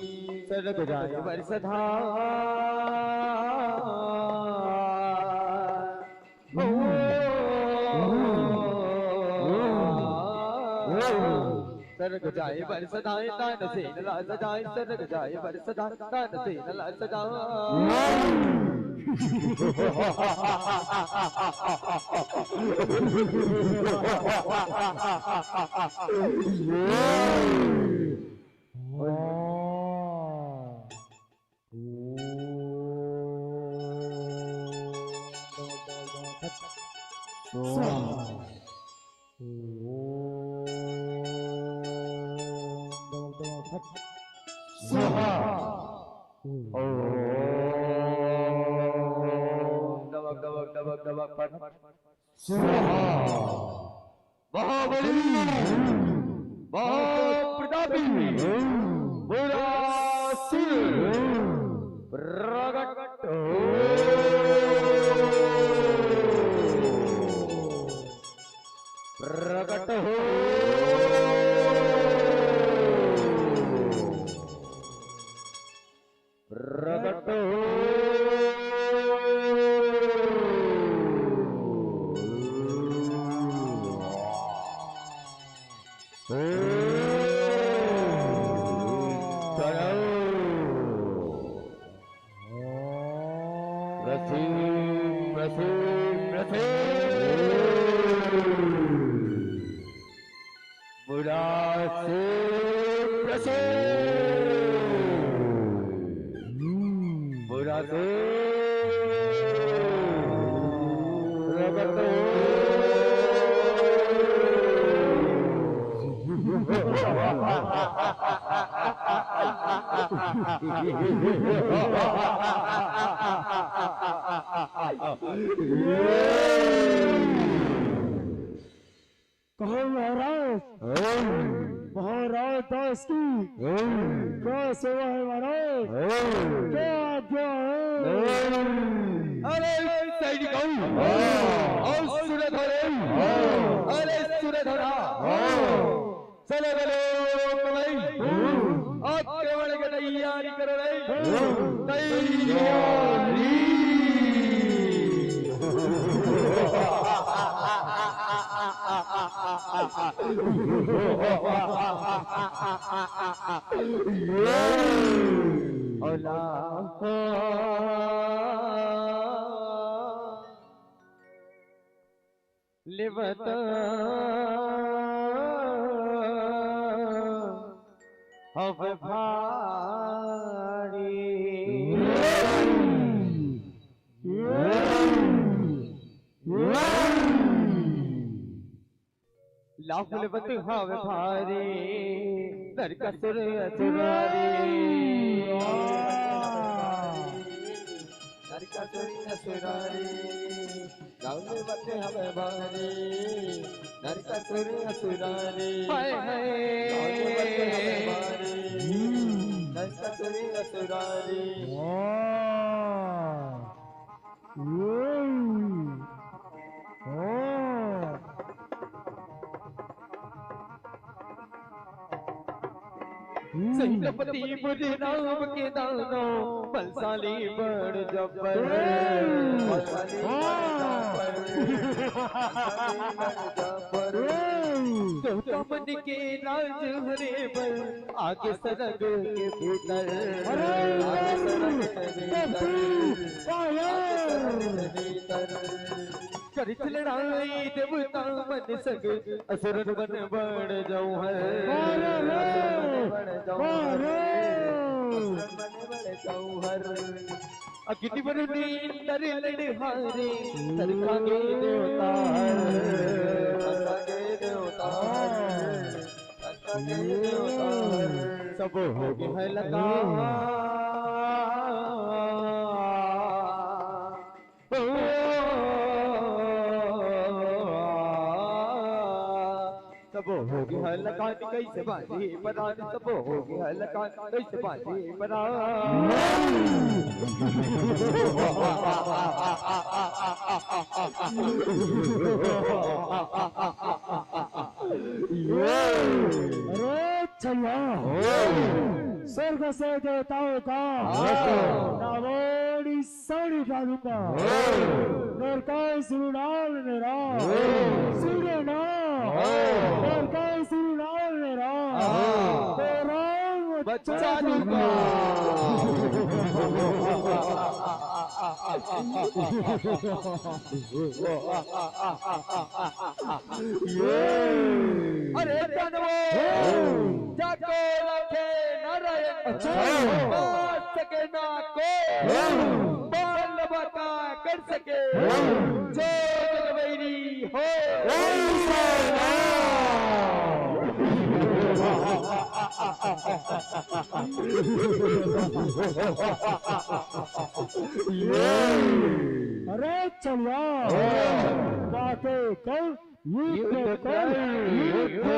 सरग जाए बर सधा। ओ, ओ, ओ, ओ। सरग जाए बर सधाए, तानसेन ला सजाए, सरग जाए बर सधाए, तानसेन ला सजाए। स्वाहा। ओम डमक डमक फट। स्वाहा। ओम डमक डमक डमक डमक फट। स्वाहा। महाबली, महाप्रतापी, बुरासुर, प्रकट हो। प्रकट हो। प्रकट हो। प्रसीद, प्रसीद, प्रसीद। बुरासुर प्रसीद। बुरासुर प्रकट हो। कहो महाराज, ओम। महाराज दास की ओम। क्या सेवा है महाराज? ओम। क्या आज्ञा है? ओम। अरे सैनिक, ओम। अरे सूरधर, ओम। अरे सूरधर, ओम। चलो, चलो, भाई। ओम। आक्रमण की तैयारी करो रे। ओम। तैयारी। लेवत हव भारी। लाहौल बत हव भारी, नरकासुर असुरारी। नरकासुर असुरारी, लाहौल बत हव भारी, नरकासुर असुरारी। हाय, हाय। लाहौल बत हव भारी, नरकासुर असुरारी। वाह। ओम। ओम। सेनापति बुध नाम के दानो, बलशाली बड़ जब्बर। ओम। बलशाली बड़ जब्बर। ओम। देवता मन के राज हरे बर, आगे सरग के भीतर। अरे आगे सरग के भीतर। धरती fire। आगे सरग के भीतर। करित लड़ाई देवता मन संग, असुरन मन बड़ जौहर। अरे रे। असुरन मन बड़ जौहर। अरे। असुरन मन बड़ जौहर। अग्नि वरुण इंद्र लड़हारे, सरखा के देवता हर, सरखा के देवता हर, सरखा के देवता हर। सब होगे हलाकान। सब होगे हलाकान, कइसे बाजे परान, सब होगे हलाकान, कइसे बाजे परान। अरे छइया, स्वर्ग से देवताओं का हाँ। नामोड़ी साड़ी डालूंगा। नरकासुर डाल मेरा सुरे ना। नरकासुर डाल मेरा तेरा बच्चा दूंगा। अरे दानवो, जाको राखे नारायण। अच्छा। मार सके ना कोई, बाल बाका कर सके। जो जग वैरी जय सेना। अरे चलिया, बातें कर, युद्ध कर, युद्ध।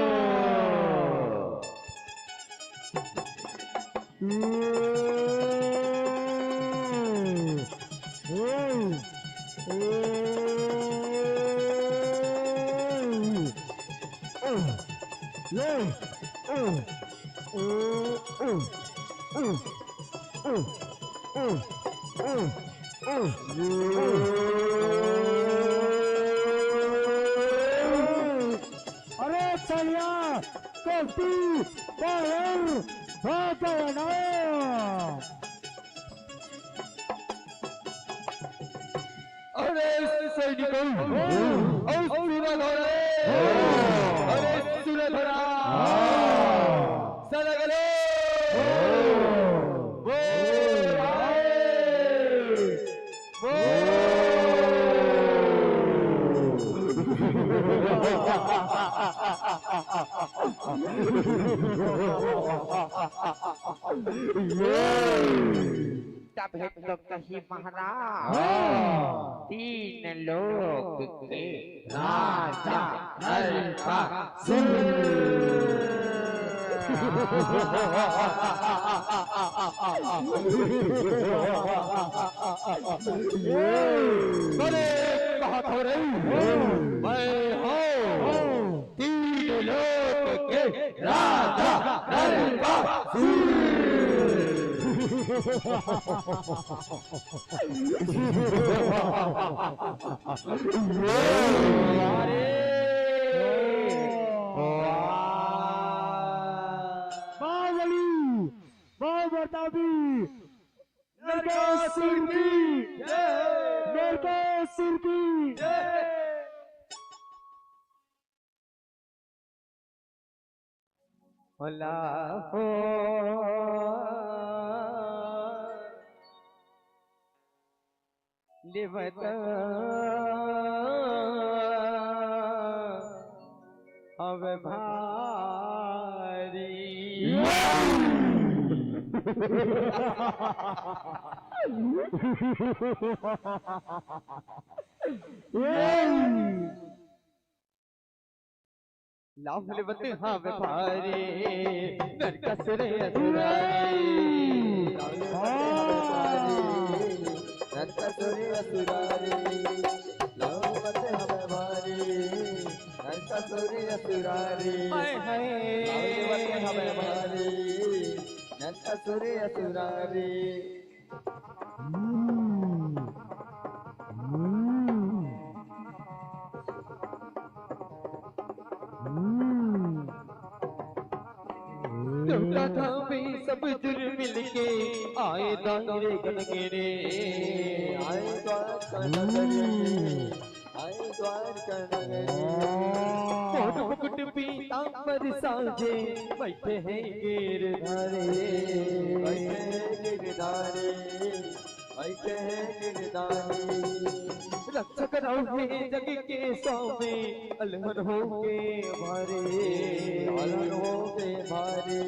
अरे चलिया, कल्टी बाहर हो गए ना। अरे सैनिकों, अरे सुरधरा, अरे सुरधरा, सलगलो, वो आए, वो। तभे तो कही महाराज, हाँ। तीन लोक के राजा नरकासुर। अरे कहा था रे, मैं हूँ तीन लोक के राजा नरकासुर। अरे वाह। बाहुबली, बाहुबली, नरकासुर की जय। नरकासुर की जय। होला हो लेवत हवे भारी। लाहुल बत हवे भारी, नरकासुर असुरारी। लाहुल बत हवे भारी, नरकासुर असुरारी। लाहुल बत हवे भारी, नरकासुर असुरारी। हाय, हाय। लाहुल बत हवे भारी, नरकासुर असुरारी। हम्म। हम्म। हम्म। देवता धाम में सब जुर मिलके आए द्वारका नगरी, आए द्वारका नगरी, आए द्वारका नगरी। मोर मुकुट पीतांबर साजे, बैठे हैं गिरधारी, बैठे हैं गिरधारी। ऐसे गिरधारी। रक्षा करो हे जग के स्वामी, अलहन हो के भारी, अलहन हो के भारी,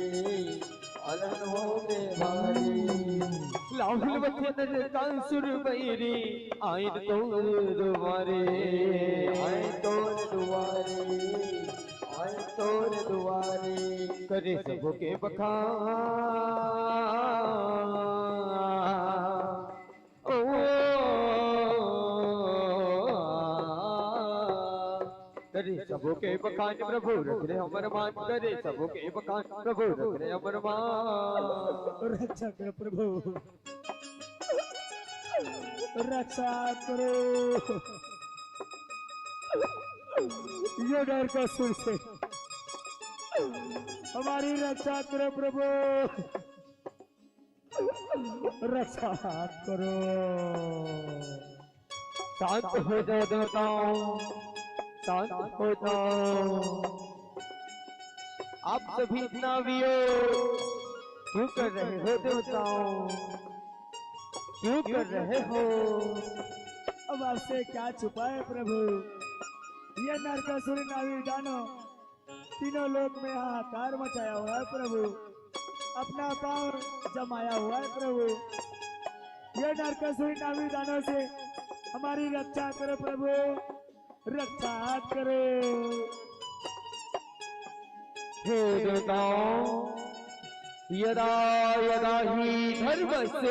अलहन हो के भारी। लाहुल बत नरकासुर बैरी, आइन तोर दुआरे, आइन तोर दुआरे, आइन तोर दुआरे। करे सबके बखान। ओ, करे सबके बखान प्रभु रख ले हमर मान, करे सबके बखान प्रभु रख ले हमर मान। रक्षा कर प्रभु, रक्षा करो ये नरकासुर से, हमारी रक्षा करो प्रभु। रक्षा करो। शांत हो जाओ देवताओं, शांत हो जाओ। आप सभी नावियों, क्यों कर रहे हो देवताओं, क्यों कर रहे हो? अब आपसे क्या छुपाए प्रभु, ये नरकासुरी नावी दानव तीनों लोक में हाहाकार मचाया हुआ है प्रभु, अपना पांव जमाया हुआ है प्रभु। ये नरकासुरी नावी दानव से हमारी रक्षा करो प्रभु, रक्षा करो। हे देवताओं, यदा यदा ही धर्मस्य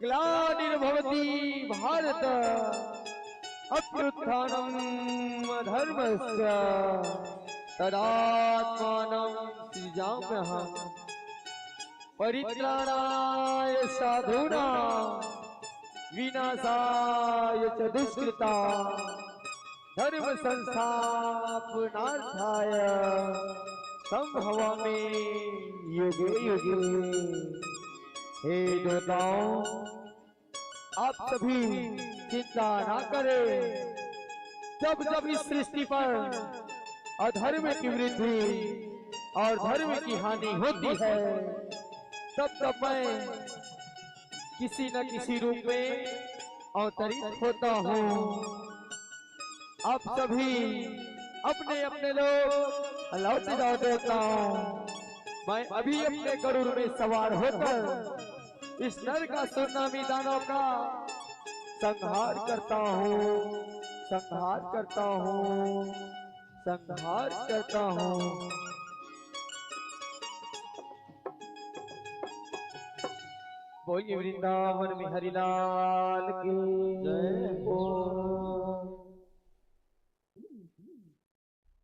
ग्लानिर्भवति भारत, अभ्युत्थानम धर्मस्य, तदात्मानम सृजाम्यहम। परित्राणाय साधूनां विनाशाय च दुष्कृतां, धर्म संस्थापनार्थाय संभवामि युगे युगे। हे देवताओं, आप सभी चिंता ना करें। जब जब इस सृष्टि पर अधर्म की वृद्धि और धर्म की हानि होती है, तब तब मैं किसी न किसी रूप में अवतरित होता हूँ। आप सभी अपने अपने लोग लौट जाओ देवताओं। मैं अभी अपने गरुड़ में सवार होकर इस नरकासुर नामी दानव का संहार करता हूँ, संहार करता हूँ, संहार करता हूँ। बोलिए वृंदावन बिहारी लाल की जय।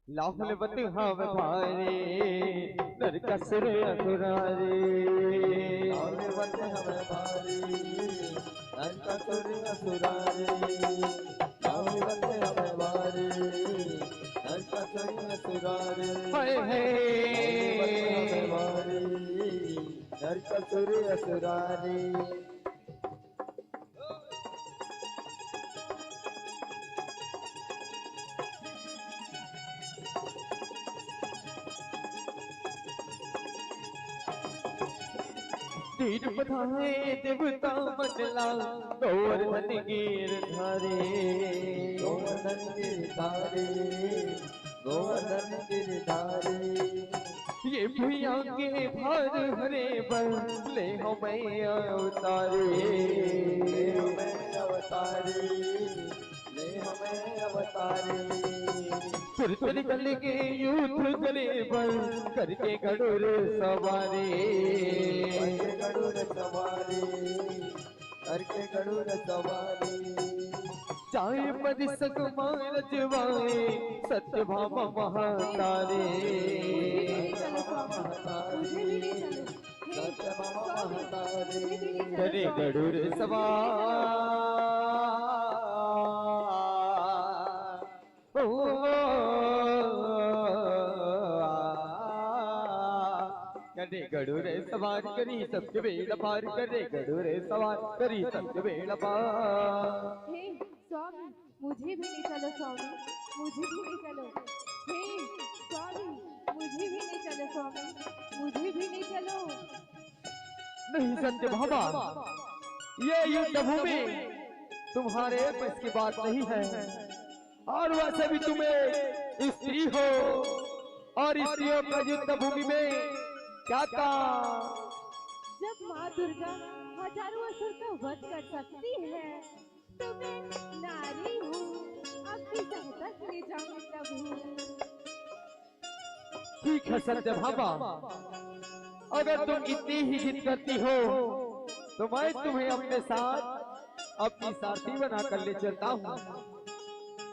लाहुल बत हव भारी, नरकासुर असुरारी। लाहुल बत हव भारी, नरकासुर असुरारी। लाहुल बत हव भारी, नरकासुर असुरारी। हाय, हाय। लाहुल बत हव भारी, नरकासुर असुरारी। तीन पधारे देवता मंडला, गोवर्धन गिरधारी। गोवर्धन गिरधारी, गोवर्धन गिरधारी। ये भुइयां के भार हरे बर, ले हमें अवतारी। ले हमें अवतारी, ले हमें अवतारी। सुर सुर कल के युद्ध करे बर, करके गरुड़ सवारी। करके गरुड़ सवारी, करके गरुड़ सवारी। चाहे परिसक मार जवाए, सत्यभामा महतारी। मुझे भी ले चलो स्वामी, मुझे भी ले चलो। हे स्वामी, मुझे भी ले चलो। करे गरुड़ सवार। ओ, करे गरुड़ सवार करी सबके बेड़ा पार, करे गरुड़ सवार करी सबके बेड़ा पार। हे स्वामी, मुझे भी ले चलो स्वामी, मुझे भी ले चलो। हे स्वामी, मुझे भी ले चलो स्वामी, मुझे भी ले चलो। नहीं सत्यभामा, ये युद्ध भूमि तुम्हारे बस की बात नहीं है। और वैसे भी तुम एक स्त्री हो, और स्त्रियों का युद्ध भूमि में क्या काम? जब माँ दुर्गा हजारों असुर का वध कर सकती है, तो मैं नारी हूँ, अपनी सहायता के लिए जाऊंगी प्रभु। ठीक है सत्यभामा, अगर तुम इतनी ही जिद करती हो, तो मैं तुम्हें अपने साथ अपनी सारथी बना कर ले चलता हूँ।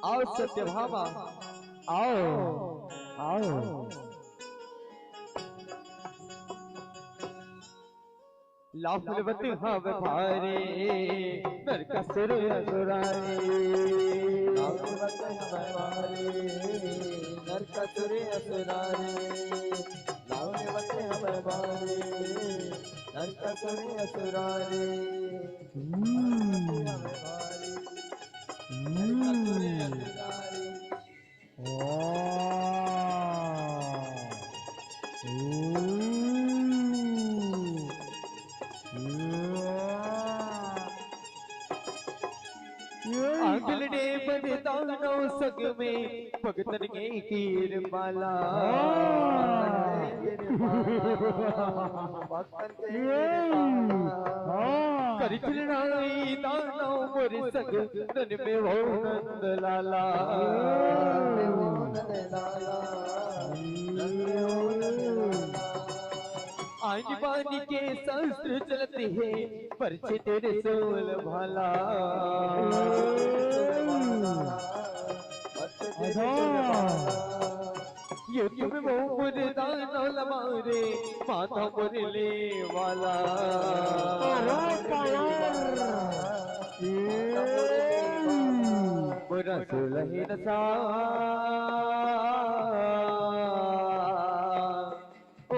आओ सत्यभामा, आओ, आओ। लाहुल बत हव भारी, नरकासुर असुरारी। लाहुल बत हव भारी, नरकासुर असुरारी। लाहुल बत हव भारी, नरकासुर असुरारी। हम्म। लाहुल बत हव भारी, नरकासुर असुरारी। आंगल ने बरदानो संग में भगतन के किरपाला। भक्तन के ये। हाँ। करिथिन लड़ाई दानव मोर संग, नन में वो नंद लाला। आनी बानी के शस्त्र चलत हे, परछे तेरे सोल भाला। अच्छा। युद्ध में वो मुरदान लमारे, माथा मुरले वाला। अरे पावर। ये। मोरा सुलहिन सा। ओ,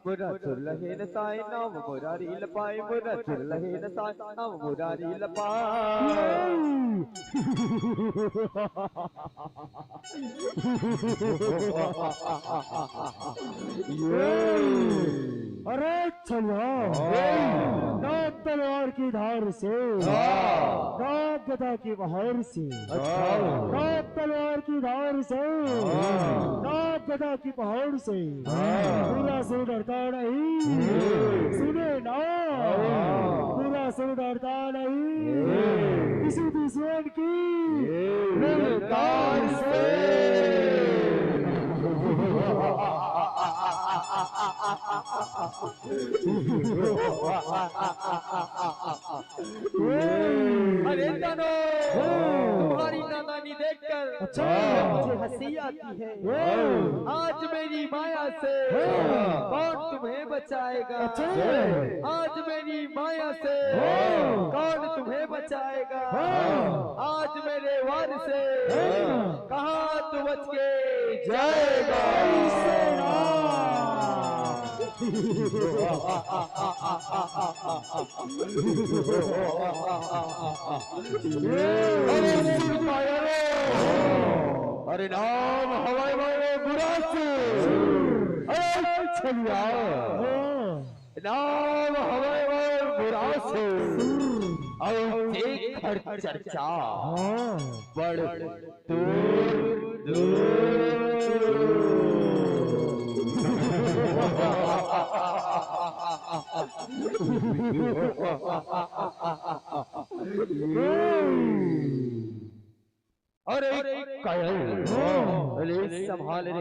मोरा सुरलहिन साय नाम मोरा रील पाए, मोरा सुरलहिन साय नाम मोरा रील पाए। अरे चलो। हाँ। ना तलवार की धार से, हाँ। ना गदा की बहार से, अच्छा। ना तलवार की धार से, हाँ। ना गदा की बहार से, हाँ। पूरा से डरता नहीं। हम्म। सुने ना, हाँ। पूरा से डरता नहीं। हम्म। किसी दुश्मन की हम्म। ललकार से। अरे दानव, हाँ। तुम्हारी नादानी देखकर हाँ। मुझे हंसी आती है। हाँ। आज मेरी माया से हाँ। कौन तुम्हें बचाएगा? अच्छा। आज मेरी माया से हाँ। कौन तुम्हें बचाएगा? हाँ। आज मेरे वार से हाँ। कहाँ तू बच के जाएगा? अरे सिपाहियों, अरे नाम हवय मोर बुरा सिंह। अरे छलिया, नाम हवय मोर बुरा सिंह। अउ जेकर चर्चा हाँ। बड़ दूर, दूर। अरे कायल, अरे संभाल रे,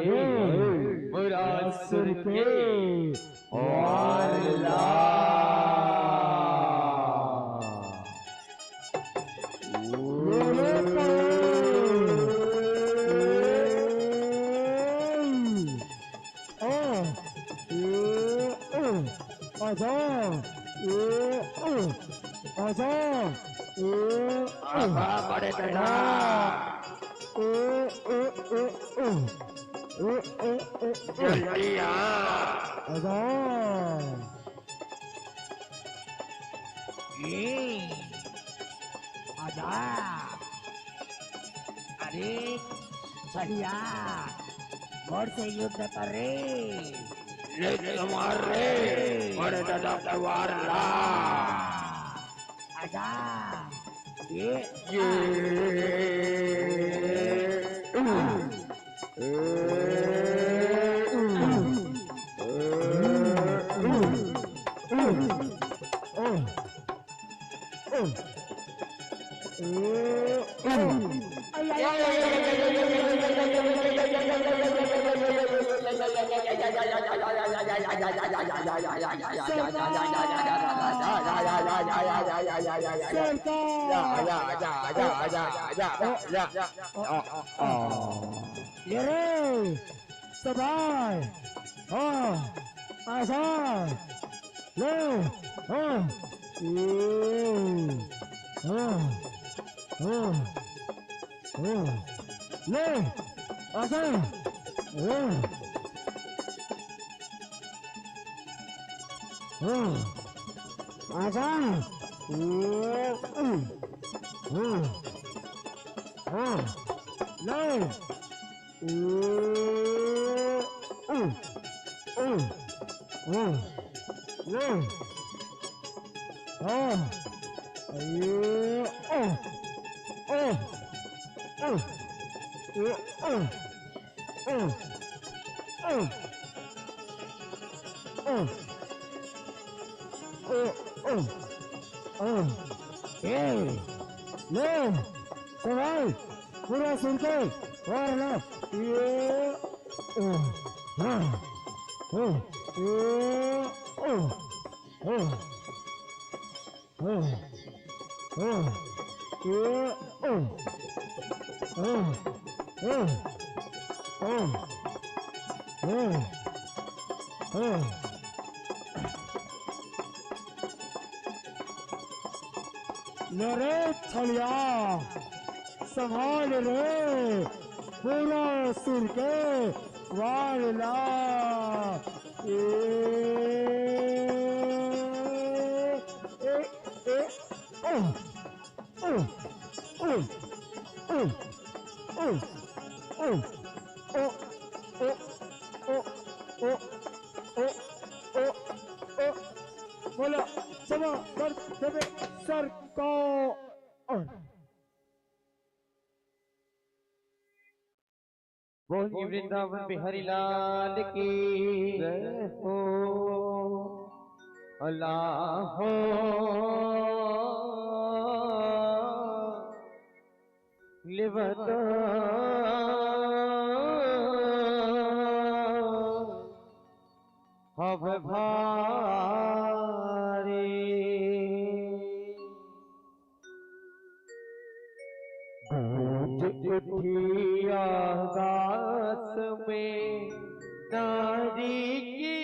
मोर असुर के वार ला। आजा, ए, आजा, ए, आजा, बड़े बेटा। ए, ए, ए, ए। ए, ए, ए, ए। जल्दी आ। आजा। ए, आजा। अरे, छलिया, मोर से युद्ध कर रे। ले मार रे, बड़े दादा तलवार ला। आजा। ये, ये। सरकार। ये रे, सबाय, हाँ, आजा, ले, हाँ, ये, हाँ, हाँ, हाँ, ले, आजा, हाँ। हाँ। आजा। हाँ। हाँ। ले। हाँ। हाँ। ये, ओ, ओ, ओ, ये, ओ, ओ, ओ, ओ, ओ, ओ, ओ, ए, ले, सवाई, पूरा सुन के, और ना, ये, ओ, हाँ, ओ, ये, ओ, ओ। ले रे छलिया, संभाल रे, पूरा सुर के वार ला। ए, ए, ए, ओ, ओ, ओ, ओ, ओ, ओ, ओ, ओ, ओ, ओ, ओ, ओ, ओ, ओ, बोला, जमा कर देवे सरकार। बोल वृंदावन बिहारी लाल की जय हो। अल्लाह हो लेवता हव भारी। गूंज उठी आकाश में नारी की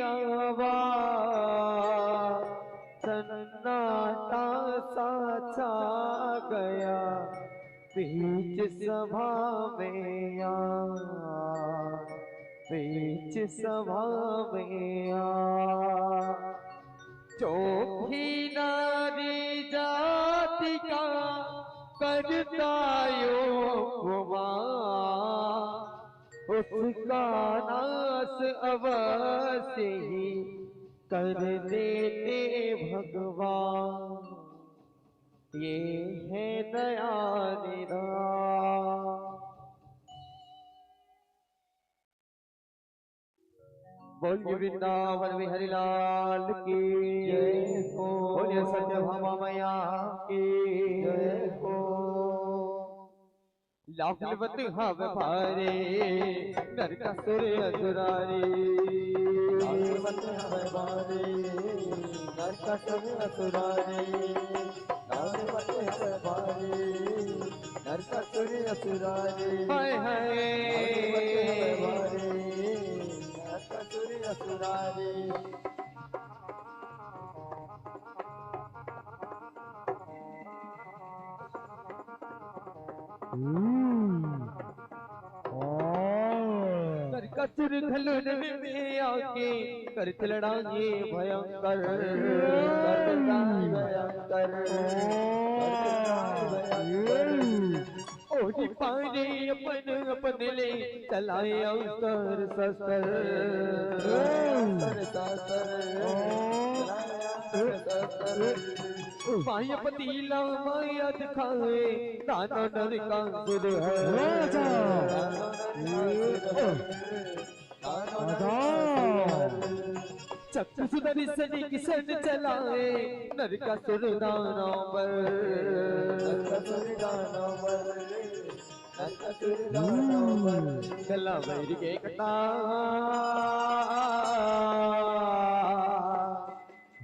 आवाज, सन्नाटा सा छा गया बीच सभा में आ, बीच सभा में आ। जो भी नारी जाति का करता यो गुमान, उसका नाश अवश्य ही कर देते भगवान। ये है दया निधान। बोल वृंदावन बिहारी लाल की जय हो। बोलिए सत्यभामा मैया की जय हो। लाखलवत हव भारे नरकासुर असुरारी। लाखलवत हव भारे नरकासुर असुरारी। लाखलवत हव भारे नरकासुर असुरारी। हाय हाय। लाखलवत हव भारे नरकासुर असुरारी। हम्म। ओ। नरकासुर घलो नभ में आके करत लड़ाई भयंकर, करत लड़ाई भयंकर, करत लड़ाई भयंकर। ओढ़ी पारे अपन अपन ले चलाए अस्त्र शस्त्र, अस्त्र शस्त्र, चलाए अस्त्र शस्त्र। माया पतीला माया दिखाए, दानव नरकासुर है। राजा। दानव नरकासुर है। दानव नरकासुर है। चक्षु सुदर्शन किसन चलाए, नरकासुर दानव पर। नरकासुर दानव पर। नरकासुर दानव पर। गला बैर के कटा।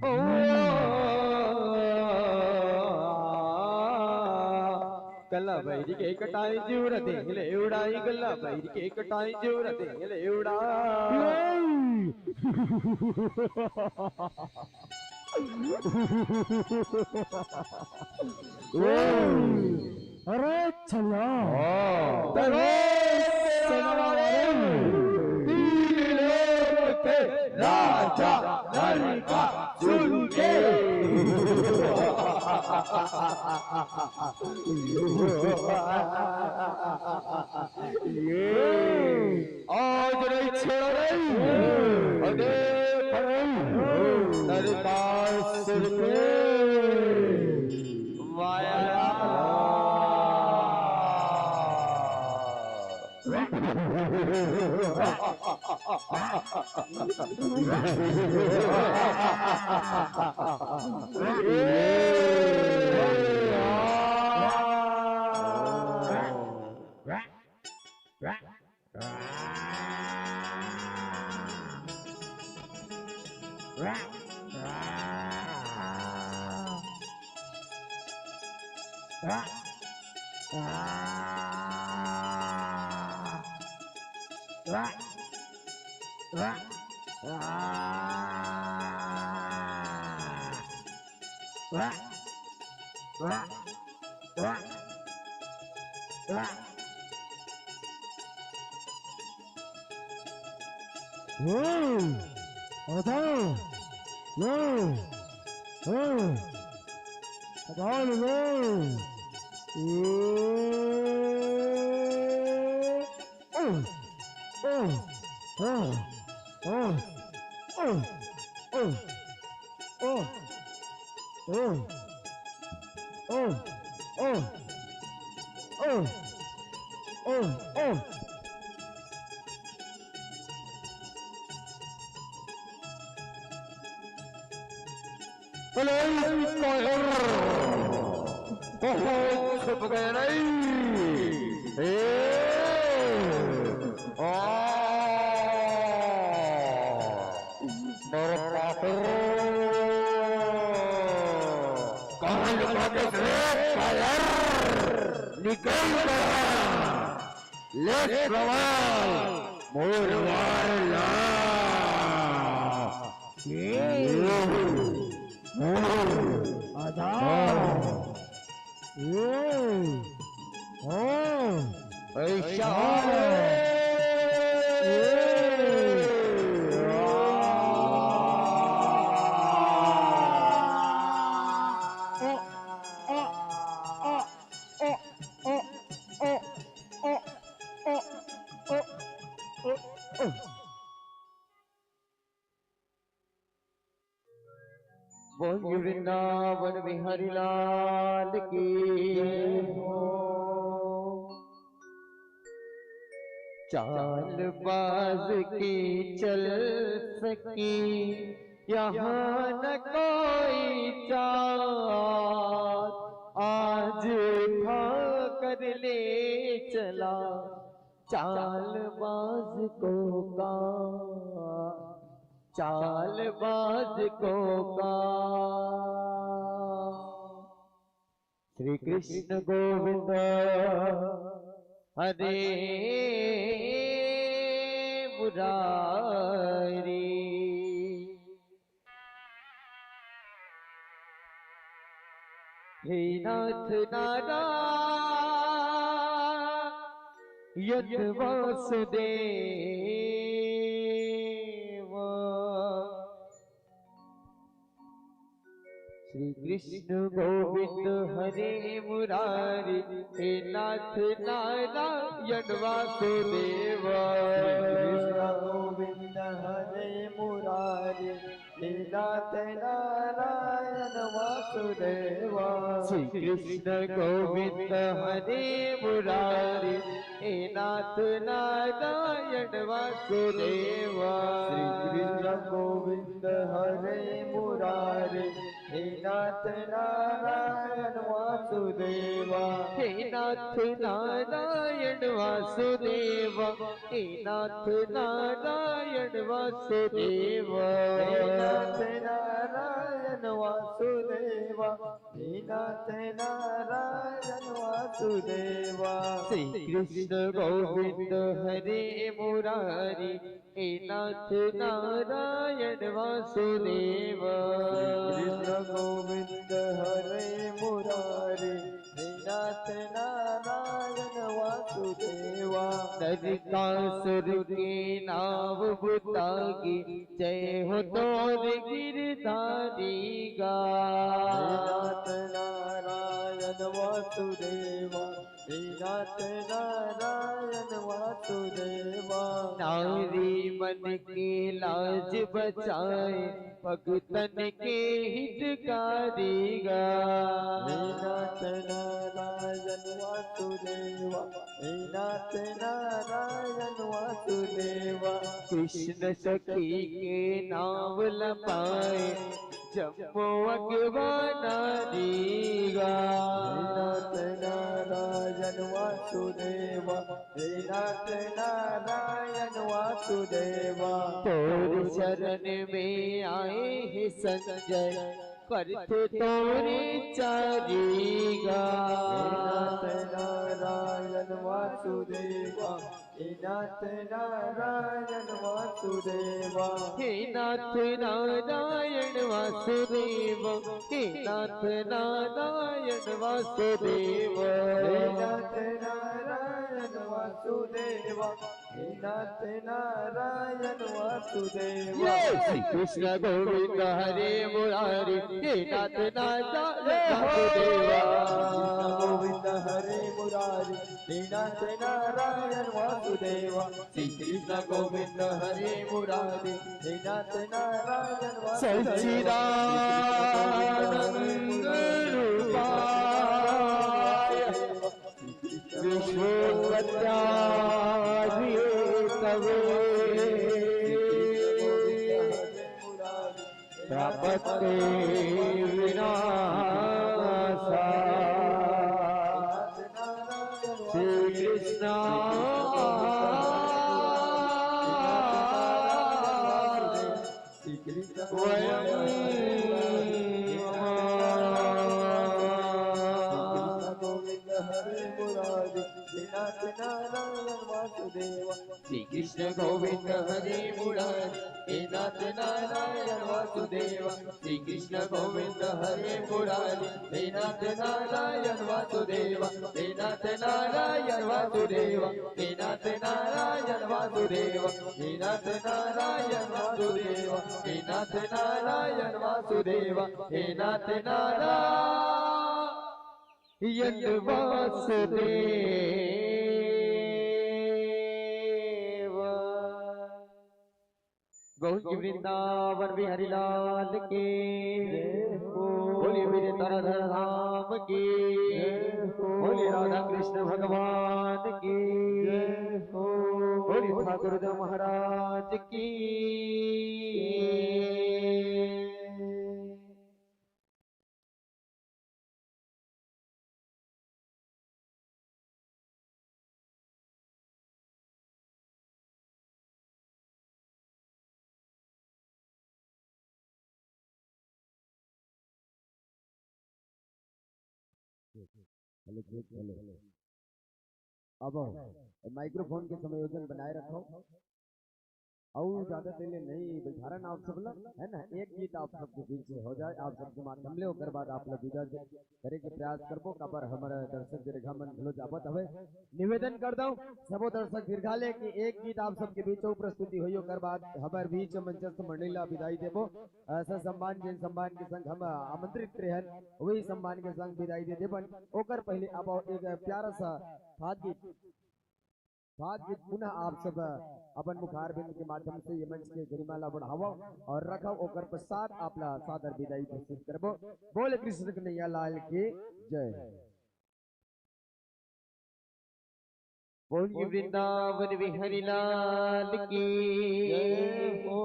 ओ, गला बैर के कटाई जूरा देंग ले उड़ाई, गला बैर के कटाई जूरा देंग ले उड़ाई। अरे छलिया। हाँ। अरे सेना वाले। तीन लोक के राजा नरकासुर के। ये आज नहीं छोड़ रही। अरे फरम नरकासुर के। Hey! Atau! Hey! Hey! Atau! Hey! Hello, Mister Fire। कहाँ छुप गए रे? ए, आ, मेरे पापा। कहाँ लुका के रे, Fire? निकल गया। ले सवाल, मोर वार ला। ए। ए। आजा। ए। हाँ। ऐसा। ए। बोल वृंदावन बिहारी लाल की जय हो। चालबाज की चल सकी यहाँ न कोई चाल, आज उठा कर ले चला चालबाज को का, चालबाज को का। श्री कृष्ण गोविंद हरे मुरारी। हे नाथ नारायण वासुदेव। श्री कृष्ण गोविंद हरे मुरारी, हे नाथ नारायण वासुदेव। श्री कृष्ण गोविंद हरे मुरारी, हे नाथ नारायण वासुदेव। श्री कृष्ण गोविंद हरे मुरारी, हे नाथ नारायण वासुदेव। श्री कृष्ण गोविंद हरे मुरारी, हे नाथ नारायण वासुदेव। हे नाथ नारायण वासुदेव, हे नाथ नारायण वासुदेव। हे नाथ नारायण वासुदेव, हे नाथ नारायण वासुदेव। श्री कृष्ण गोविंद हरे मुरारी, हे नाथ नारायण वासुदेव। श्री कृष्ण गोविंद हरे मुरारी, हे नाथ नारायण वासुदेव। नरकासुर के नाव बुता के, जय हो तोर गिरधारी गा। हे नाथ नारायण वासुदेव। हे नाथ नारायण वासुदेवा। नारी मन के लाज बचाए, भगतन के हितकारी गा। हे नाथ नारायण वासुदेवा, हे नाथ नारायण वासुदेवा। कृष्ण सखी के नाव ल पाए, जम्मो अगवा नारी गा। हे नाथ नारायण वासुदेवा, हे नाथ नारायण वासुदेवा। तोर शरण में आए हे संजय, करथे तोरे चारी गा। हे नाथ नारायण वासुदेवा, हे नाथ नारायण वासुदेवा। हे नाथ नारायण वासुदेवा, हे नाथ नारायण वासुदेवा। हे नाथ नारायण वासुदेवा, हे नाथ नारायण वासुदेवा। ये श्री कृष्ण गोविंद हरे मुरारी, हे नाथ नारायण वासुदेवा। कृष्ण गोविंद हरे मुरारी, हे नाथ नारायण वासुदेवा। श्री कृष्ण गोविंद हरे मुरारी, हे नाथ नारायण वासुदेवा। सच्चिदानंद रूपाय विष्णुपत्यादिहेतवे। प्रपत्ति विनाशा श्री कृष्ण वयं गोविंद हरे मुरारी, हे नाथ नारायण वासुदेवा। श्री कृष्ण गोविंद हरे मुरारी, हे नाथ नारायण वासुदेवा। श्री कृष्ण गोविंद हरे मुरारी, हे नाथ नारायण वासुदेवा। हे नाथ नारायण वासुदेवा, हे नाथ नारायण वासुदेवा। हे नाथ नारायण वासुदेवा, हे नाथ नारायण वासुदेवा। हे नाथ नारायण वासुदेवा। गोकुल की वृंदावन बिहारी लाल की। जय हो। बोलिए विजय ताराधर धाम की। जय हो। बोलिए राधा कृष्ण भगवान की। जय हो। बोलिए ठाकुर देव महाराज की। Hello, check, hello. अब माइक्रोफोन के समायोजन बनाए रखो। अउ ज्यादा देर ले नहीं बैठारन आप सब ला, है ना? एक गीत आप सबके बीच में हो जाए, आप सबके माध्यम ले, ओकर बाद आप ला विदा दे-, करे के प्रयास करबो, काबर हमर दर्शक दीर्घा मन घलो जावत हवे। निवेदन कर दऊं सबो दर्शक दीर्घा ले कि एक गीत आप सबके बीच अउ प्रस्तुति होई, ओकर बाद हमर बीच मंचस्थ मंडली ला विदाई देबो। अ, ससम्मान, जन सम्मान के संग हम आमंत्रित करे हन, वही सम्मान के संग विदाई दे देबन। ओकर पहले अब एक प्यारा सा फाग गीत, फाग गीत पुनः आप सब अपन मुखार बिंद के माध्यम से ये मंच के गरिमा ला बढ़ावो और रखो। ओकर पश्चात आप ला सादर विदाई घोषित करबो। बोल कृष्ण कन्हैया लाल की जय। बोलिए वृंदावन बिहारी लाल की। जय हो।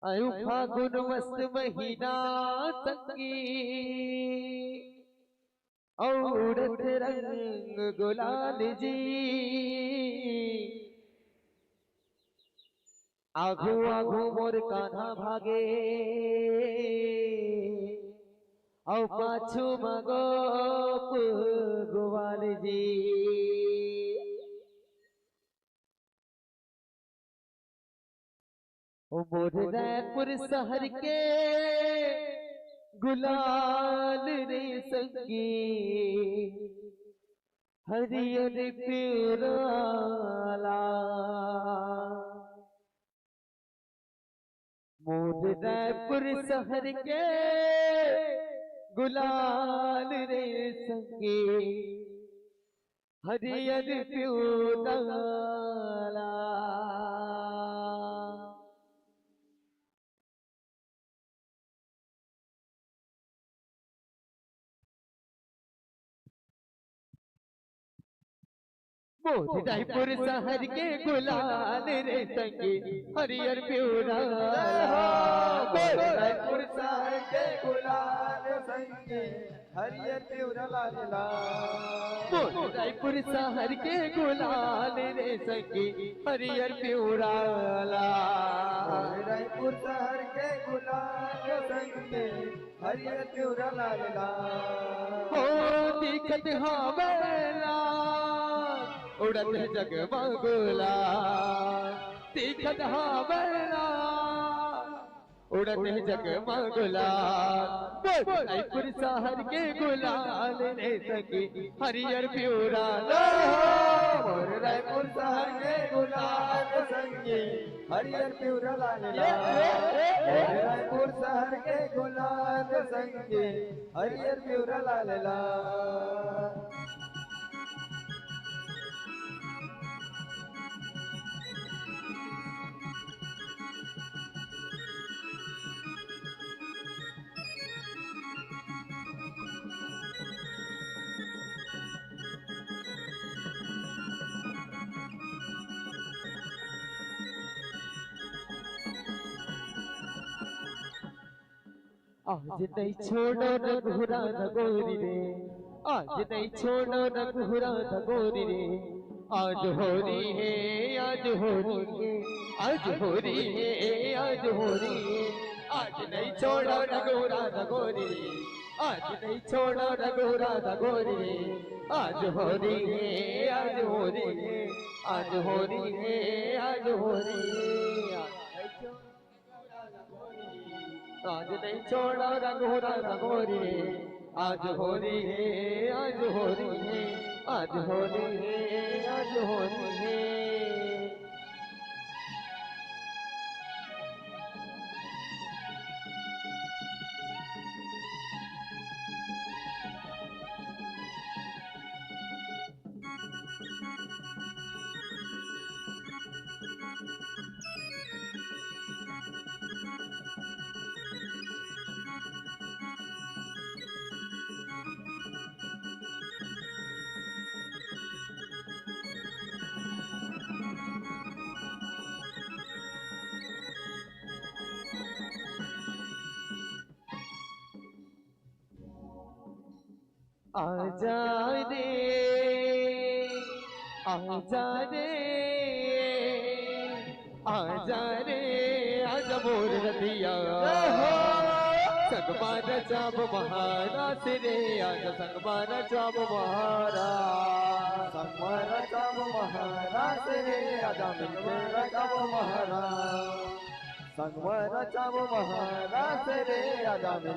आयु फागुन मस्त महीना संगी, अउ उड़त रंग गुलाल जी। आघू आघू मोर कान्हा भागे, अउ पाछू म गोप गुवाल जी। ओ मोर रायपुर शहर के गुलाल रे संगी, हरियर पिवराला। मोर रायपुर शहर के गुलाल रे संगी, हरियर पिवरा लाल। मोर रायपुर शहर के गुलाल रे संगी, हरियर पिवरा लाल। मोर रायपुर शहर के गुलाल संगी, हरियर पिवरा लाल लाल। मोर रायपुर शहर के गुलाल रे संगी, हरियर पिवरा लाल। मोर रायपुर शहर के गुलाल संगी, हरियर पिवरा लाल लाल। हो दिखत हावय लाल, उड़त हे जगमग गुलाल। दिखत हावय लाल, उड़त हे जगमग गुलाल। मोर रायपुर शहर के गुलाल रे संगी, हरियर पिवरा लाल। मोर रायपुर शहर के गुलाल संगी, हरियर पिवरा लाल लाल। मोर रायपुर शहर के गुलाल संगी, हरियर पिवरा लाल लाल। आज नइ छोड़व रघुरा रघोरी रे, आज नइ छोड़व रघुरा रघोरी रे। आज होरी हे, आज होरी हे, आज होरी हे, आज होरी हे। आज नइ छोड़व रघुरा रघोरी रे, आज नइ छोड़व रघुरा रघोरी रे। आज होरी हे, आज होरी हे, आज होरी हे, आज होरी हे। आज नइ छोड़व रघुरा रघोरी रे। आज होरी हे, आज होरी हे, आज होरी हे, आज होरी हे। आजा रे, आजा रे, आजा रे, आजा मोर रतिया। संगमा रचाबो महारास रे, आजा संगमा रचाबो महारास। संगमा रचाबो महारास रे, आजा मिलके रचाबो महारास। संगमा रचाबो महारास रे, आजा मिल